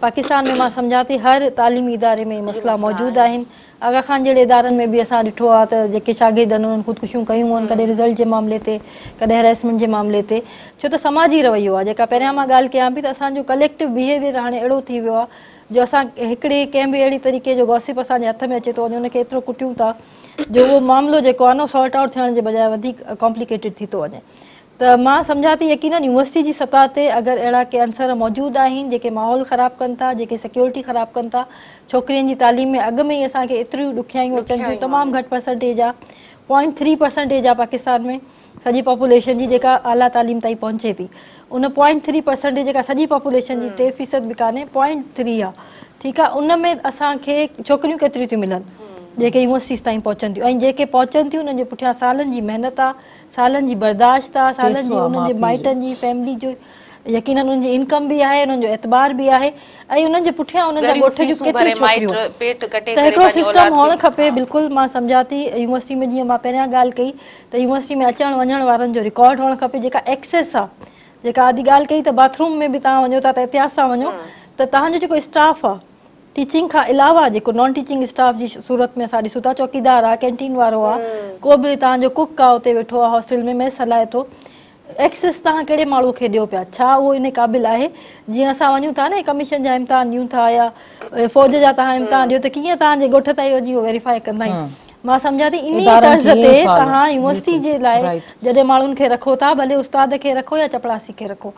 پاڪستان ۾ مان سمجهان ٿي هر تعليمي اداري ۾ اهي مسئلا موجود آهن آغا خان جهڙي ادارن ۾ به اسان ڏٺو آهي ته جيڪي شاگرد آهن انهن خودڪشيون ڪيون آهن ڪڏهن رزلٽ جي معاملي تي ڪڏهن هريسمينٽ جي معاملي تي ڇو ته سماجي رويو آهي جيڪا پهريان مان ڳالهه ڪيان پئي ته اسان جو ڪليڪٽو بيهيويئر هاڻي اهڙو ٿي ويو آهي جو اسان هڪڙي ڪنهن به اهڙي طريقي جو گوسپ اسان جي هٿ ۾ اچي ٿو وڃي ان کي ايترو ڪٽيون ٿا جو اهو معاملو جيڪو آهي نه سارٽ آئوٽ ٿيڻ جي بجاء وڌيڪ ڪامپليڪيٽيڊ ٿي ٿو وڃي. ته مان سمجهان ٿي يقينن يونيورسٽي جي سطح تي اگر اهڙا ڪي عنصر موجود آهن جيڪي ماحول خراب ڪن ٿا جيڪي سيڪيورٽي خراب ڪن ٿا ڇوڪرين جي تعليم ۾ اڳ ۾ ئي اسان کي ايتريون ڏکيائيون اچن ٿيون تمام گهٽ پرسنٽيج آ پوائنٽ ٿري پرسنٽيج آ پاڪستان ۾ سڄي پاپوليشن جي جيڪا اعليٰ تعليم تائين پهچي ٿي ان پوائنٽ ٿري پرسنٽيج جيڪا سڄي پاپوليشن جي 3% به ڪانهي پوائنٽ ٿري آ ٺيڪ آ ان ۾ اسان کي ڇوڪريون ڪيتريون ٿيون ملن جيڪي يونيورسٽيز تائين پهچن ٿيون ۽ جيڪي پهچن ٿيون انهن جي پٺيان سالن جي محنت آ سالن جي برداشت آ، سالن جي انهن جي مائٽن جي فيملي جو يقينن انهن جي انڪم به آهي، انهن جو اعتبار به آهي ۽ انهن جي پٺيان انهن جا ڳوٺ جون ڪيتريون ڇوڪريون ته هڪڙو سسٽم هئڻ کپي بلڪل مان سمجهان ٿي يونيورسٽي ۾ جيئن مان پهريان ڳالهه ڪئي ته يونيورسٽي ۾ اچڻ وڃڻ وارن جو رڪارڊ هئڻ کپي جيڪا ايڪسيس آ جيڪا ادي ڳالهه ڪئي ته باٿ روم ۾ به توهان وڃو ٿا ته احتياط سان وڃو ته توهان جو جيڪو اسٽاف آ ٽيچنگ کان علاوه جيڪو نان ٽيچنگ اسٽاف جي صورت ۾ اسان ڏسون ٿا چوڪيدار آ ڪينٽين وارو آ ڪو به توهان جو ڪڪ آ اتي ويٺو آ هاسٽل ۾ ميس هلائي ٿو ايڪسس توهان ڪهڙي ماڻهو کي ڏيو پيا ڇا اهو ان قابل آهي جيئن اسان وڃون ٿا نه ڪميشن جا امتحان ڏيون ٿا يا فوج جا توهان امتحان ڏيو ته ڪيئن توهان جي ڳوٺ تائين وڃي اهو ويريفائي ڪندا آهن مان سمجهان ٿي انهي طرز تي توهان يونيورسٽي جي لاء جڏهن ماڻهن کي رکو ٿا ڀلي استاد کي رکو يا چپڙاسي کي رکو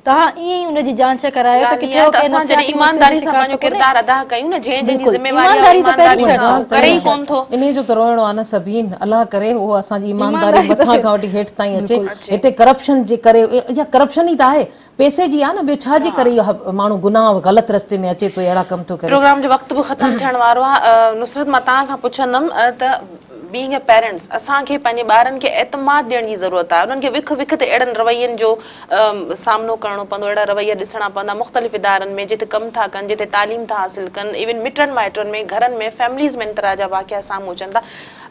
توهان ائين ئي ان جي جانچ ڪرايو ته ڪٿي هو ڪنهن اسان جڏهن ايمانداري سان پنهنجو ڪردار ادا ڪيون نه جنهن جنهن جي ذميواري آهي ايمانداري سان اهو ڪري ئي ڪونه ٿو. انهي جو ته روئڻو آهي نه سبين الله ڪري اهو اسان جي ايمانداري مٿان کان وٺي هيٺ تائين اچي هتي ڪرپشن جي ڪري اها ڪرپشن ئي ته آهي پئسي جي آهي نه ٻيو ڇا جي ڪري اهو ماڻهو گناهه غلط رستي ۾ اچي ٿو اهڙا ڪم ٿو ڪري. پروگرام جو وقت به ختم ٿيڻ وارو آهي نصرت مان توهان کان پڇندم ته بينگ اي پيرنٽس اسان کي پنهنجي ٻارن کي اعتماد ڏيڻ جي ضرورت آهي انهن کي وک وک تي اهڙن روين جو سامنو ڪرڻو پوندو، اهڙا رويا ڏسڻا پوندا مختلف ادارن ۾ جتي ڪم ٿا ڪن، جتي تعليم ٿا حاصل ڪن، ايون مٽن مائٽن ۾، گهرن ۾، فيمليز ۾ ان طرح جا واقعا سامهون اچن ٿا.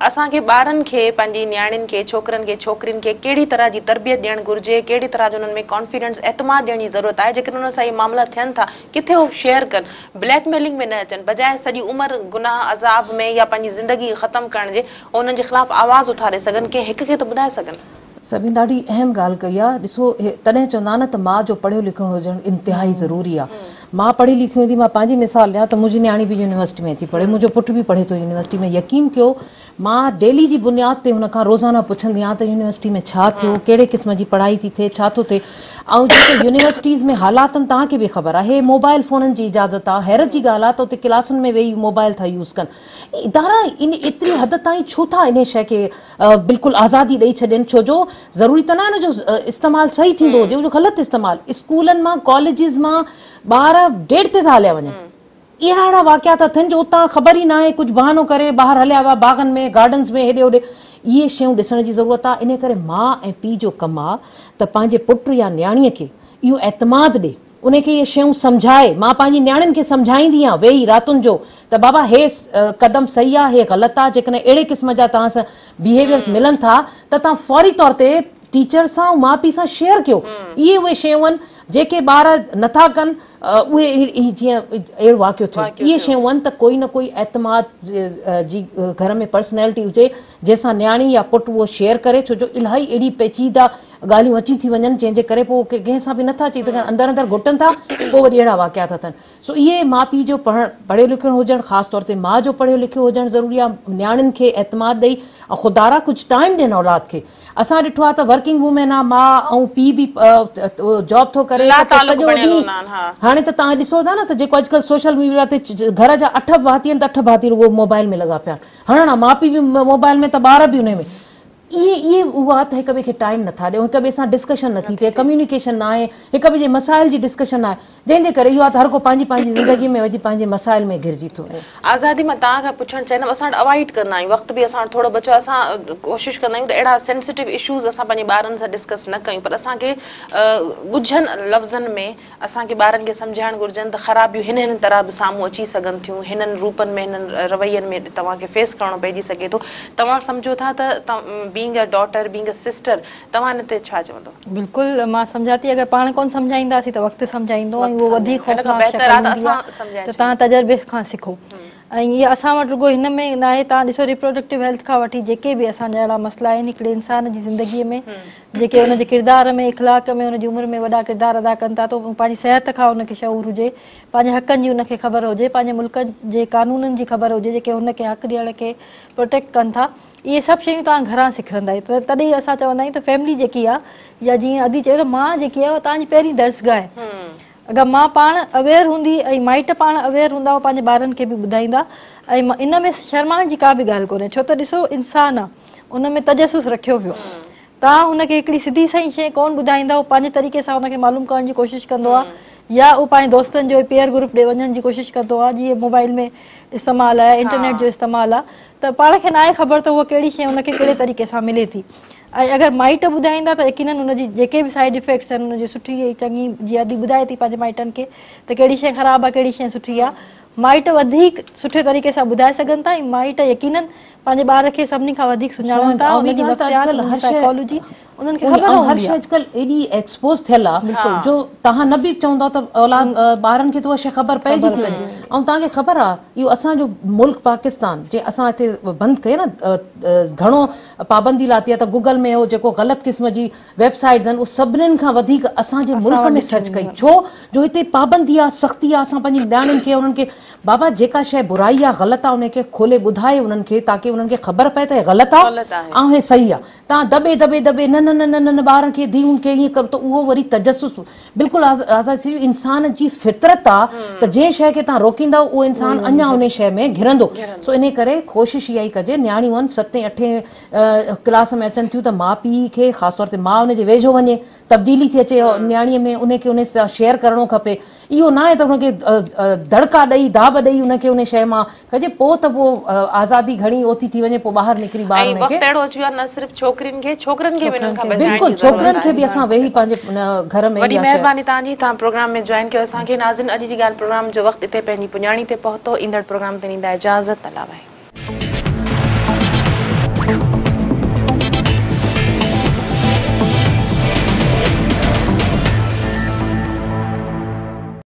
اسان کي ٻارن کي، پنهنجي نياڻين کي، ڇوڪرن کي، ڇوڪرين کي ڪهڙي طرح جي تربيت ڏيڻ گهرجي، ڪهڙي طرح جو انهن ۾ ڪانفيڊنس، اعتماد ڏيڻ جي ضرورت آهي، جيڪڏهن انهن سان اهي معاملا ٿين ٿا، ڪٿي هو شيئر ڪن، بليڪ ميلنگ ۾ نه اچن، بجاء سڄي عمر گناهه، عذاب ۾ يا پنهنجي زندگي ختم ڪرڻ جي، هو انهن جي خلاف آواز اٿاري سگهن، ڪنهن هڪ کي ته ٻڌائي سگهن. سبين ڏاڍي اهم ڳالهه ڪئي آ ڏسو تڏهن چوندا آهن نه ته ماء جو پڙهيو لکيو هجڻ انتهائي ضروري آ ماء پڙهي لکي هوندي مان پنهنجي مثال ڏيان ته منهنجي نياڻي به يونيورسٽي ۾ ٿي پڙهي منهنجو پٽ به پڙهي ٿو يونيورسٽي ۾ يقين ڪيو مان ڊيلي جي بنياد تي هن کان روزانه پڇندي آهيان ته يونيورسٽي ۾ ڇا ٿيو ڪهڙي قسم جي پڙهائي ٿي ٿئي ڇا ٿو ٿئي ۽ جيڪي يونيورسٽيز ۾ حالات آهن توهان کي به خبر آهي موبائل فونن جي اجازت آ حيرت جي ڳالهه آ ته اتي ڪلاسن ۾ ويهي موبائل ٿا يوز ڪن ادارا ان ايتري حد تائين ڇو ٿا انهي شيء کي بلڪل آزادي ڏئي ڇڏين ڇو جو ضروري ته ناهي ان جو استعمال صحيح ٿيندو هجي اهو غلط استعمال اسڪولن مان ڪاليجز مان ٻار ڊيٽ تي ٿا هليا وڃن اهڙا اهڙا واقعا ٿا ٿين جو اتان خبر ئي ناهي ڪجهه بهانو ڪري ٻاهر هليا ويا باغن ۾ گارڊنز ۾ هيڏي هوڏي اهي شيون ڏسڻ جي ضرورت آهي انهي ڪري ماء ۽ پيء جو ڪم آهي ته پنهنجي پٽ يا نياڻي کي اهو اعتماد ڏي انهي کي اهي شيون سمجهائي، مان پنهنجي نياڻين کي سمجهائيندي آهيان ويهي راتن جو ته بابا هي قدم صحيح آهي هي غلط آهي جيڪڏهن اهڙي قسم جا توهان سان بيهيويئرس ملن ٿا ته توهان فوري طور تي ٽيچر سان ۽ ماء پيء سان شيئر ڪيو اهي اهي شيون آهن جيڪي ٻار نٿا ڪن اهي جيئن اهڙو واقعو ٿيو اهي شيون آهن ته ڪوئي نه ڪوئي اعتماد جي گهر ۾ پرسنالٽي هجي جنهن سان نياڻي يا پٽ اهو شيئر ڪري ڇو جو الاهي اهڙي پيچيده ڳالهيون اچي ٿي وڃن جنهن جي ڪري پوء ڪنهن سان به نٿا چئي سگهن اندر اندر گهٽن ٿا پوء وري اهڙا واقعا ٿا ٿين سو اهي ماء پيء جو پڙهڻ پڙهيو لکيو هجڻ خاص طور تي ماء جو پڙهيو لکيو هجڻ ضروري آهي نياڻين کي اعتماد ڏئي ۽ خدارا ڪجهه ٽائيم ڏين اولاد کي اسان ڏٺو آهي ته ورڪنگ وومين آهي ماء ۽ پيء به جاب ٿو ڪري ته پوء سڄو ڏينهن هاڻي ته توهان ڏسو ٿا نه ته جيڪو اڄڪلهه سوشل ميڊيا تي گهر جا اٺ ڀاتي آهن ته اٺ ڀاتي رڳو موبائل ۾ لڳا پيا آهن هڻڻا ماء پيء به موبائل ۾ ته ٻار به انهي ۾ اهي اهي اهو آ ته هڪ ٻئي کي ٽائيم نٿا ڏيون، هڪ ٻئي سان ڊسڪشن نٿي ٿئي، ڪميونيڪيشن ناهي، هڪ ٻئي جي مسائل جي ڊسڪشن ناهي، جنهن جي ڪري اهو آ ته هر ڪو پنهنجي پنهنجي زندگي ۾ وڃي پنهنجي مسائل ۾ گهرجي ٿو وڃي. آزادي مان توهان کان پڇڻ چاهيندم اسان وٽ اوائڊ ڪندا آهيون وقت به اسان وٽ ٿورو بچيو آهي اسان ڪوشش ڪندا آهيون ته اهڙا سينسيٽو اشوز اسان پنهنجي ٻارن سان ڊسڪس نه ڪيون پر اسان کي ڳجهن لفظن ۾ اسان کي ٻارن کي سمجهائڻ گهرجن ته خرابيون هن هن طرح به سامهون اچي سگهن ٿيون، هنن روپن ۾ هنن روين ۾ توهان کي فيس ڪرڻو پئجي سگهي ٿو. توهان سمجهو ٿا ته being a daughter, being a sister توهان ان تي ڇا چوندو؟ بلڪل مان سمجهان ٿي اگر پاڻ ڪونه سمجهائينداسين ته وقت سمجهائيندو ۽ اهو وڌيڪ خوفناڪ شڪل هوندي آهي ته توهان تجربي کان سکو. ۽ اها اسان وٽ رڳو هن ۾ ناهي توهان ڏسو ريپروڊڪٽو هيلٿ کان وٺي جيڪي به اسان جا اهڙا مسئلا آهن هڪڙي انسان جي زندگي ۾ جيڪي ان جي ڪردار ۾ اخلاق ۾ ان جي عمر ۾ وڏا ڪردار ادا ڪن ٿا ته پنهنجي صحت کان ان کي شعور هجي پنهنجي حقن جي ان کي خبر هجي پنهنجي ملڪ جي قانونن جي خبر هجي جيڪي هن کي حق ڏيڻ کي پروٽيڪٽ ڪن ٿا اهي سڀ شيون توهان گهران سکندا آهيو ته تڏهن اسان چوندا آهيون ته فيملي جيڪي آهي يا جيئن ادي چيو ته ماء جيڪي آهي اها توهان جي پهرين درسگاهه آهي اگر ماء پاڻ اويئر هوندي ۽ مائٽ پاڻ اويئر هوندا اهي پنهنجي ٻارن کي به ٻڌائيندا ۽ ان ۾ شرمائڻ جي ڪا به ڳالهه ڪونهي ڇو ته ڏسو انسان آ ان ۾ تجسس رکيو ويو آ توهان هن کي هڪڙي سڌي سئين شيء ڪونه ٻڌائيندؤ پنهنجي طريقي سان ان کي معلوم ڪرڻ جي ڪوشش ڪندو آ يا اهو پنهنجي دوستن جو پيئر گروپ ڏي وڃڻ جي ڪوشش ڪندو آ جيئن موبائل ۾ استعمال آهي انٽرنيٽ جو استعمال آ ته پاڻ کي ناهي خبر ته اها ڪهڙي شيء ان کي ڪهڙي طريقي سان ملي ٿي ۽ اگر مائٽ ٻڌائيندا ته يقينن ان جي جيڪي به سائيڊ افيڪٽس آهن ان جي سٺي ۽ چڱي جيئن ادي ٻڌائي ٿي پنهنجي مائٽن کي ته ڪهڙي شيء خراب آهي ڪهڙي شيء سٺي آهي مائٽ وڌيڪ سٺي طريقي سان ٻڌائي سگهن ٿا ۽ مائٽ يقينن پنهنجي ٻار کي سڀني کان وڌيڪ سڃاڻن ٿا ان جي نفسيات ان جي سائيڪالوجي انهن کي خبر هوندي آهي. هر شيء اڄڪلهه ايڏي ايڪسپوز ٿيل آهي جو توهان نه به چوندؤ ته اولاد ٻارن کي ته اها شيء خبر پئجي ٿي وڃي ۽ توهان کي خبر آهي اهو اسان جو ملڪ پاڪستان جنهن اسان هتي بند ڪئي نه گهڻو پابندي لاتي آهي ته گوگل ۾ اهو جيڪو غلط قسم جي ويب سائيٽس آهن اهو سڀنين کان وڌيڪ اسان جي ملڪ ۾ سرچ ڪئي ڇو جو هتي پابندي آهي سختي آهي اسان پنهنجي نياڻين کي انهن کي بابا جيڪا شيء برائي آهي غلط آهي ان کي کولي ٻڌائي انهن کي تاڪه انهن کي خبر پئي ته هي غلط آهي ۽ هي صحيح آهي توهان دٻي دٻي دٻي نه نه نه نه نه ٻارن کي ڌيئن کي ائين ڪرو ته اهو وري تجسس بلڪل آزاد ٿي انسان جي فطرت آ ته جنهن شيء کي توهان روڪيندؤ اهو انسان اڃا انهي شيء ۾ گهرندو سو انهي ڪري ڪوشش اها ئي ڪجي نياڻيون آهن ستين اٺين ڪلاس ۾ اچن ٿيون ته ماء پيء کي خاص طور تي ماء ان جي ويجهو وڃي تبديلي ٿي اچي نياڻيء ۾ انهي کي انهي سان شيئر ڪرڻو کپي اهو ناهي ته ان کي دڙڪا ڏئي داٻ ڏئي ان کي ان شيء مان ڪجي پوء ته پوء آزادي گهڻي اوتي ٿي وڃي پوء ٻاهر نڪري ٻار ان کي. ۽ وقت اهڙو اچي ويو آهي نه صرف ڇوڪرين کي ڇوڪرن کي به انهن کان بچائڻ جي بلڪل ڇوڪرن کي به اسان ويهي پنهنجي گهر ۾ وڏي مهرباني توهان جي توهان پروگرام ۾ جوائن ڪيو اسان کي ناظرين اڄ جي ڳالهه پروگرام جو وقت اتي پنهنجي پڄاڻي تي پهتو ايندڙ پروگرام تائين ڏيندا اجازت الله واهي.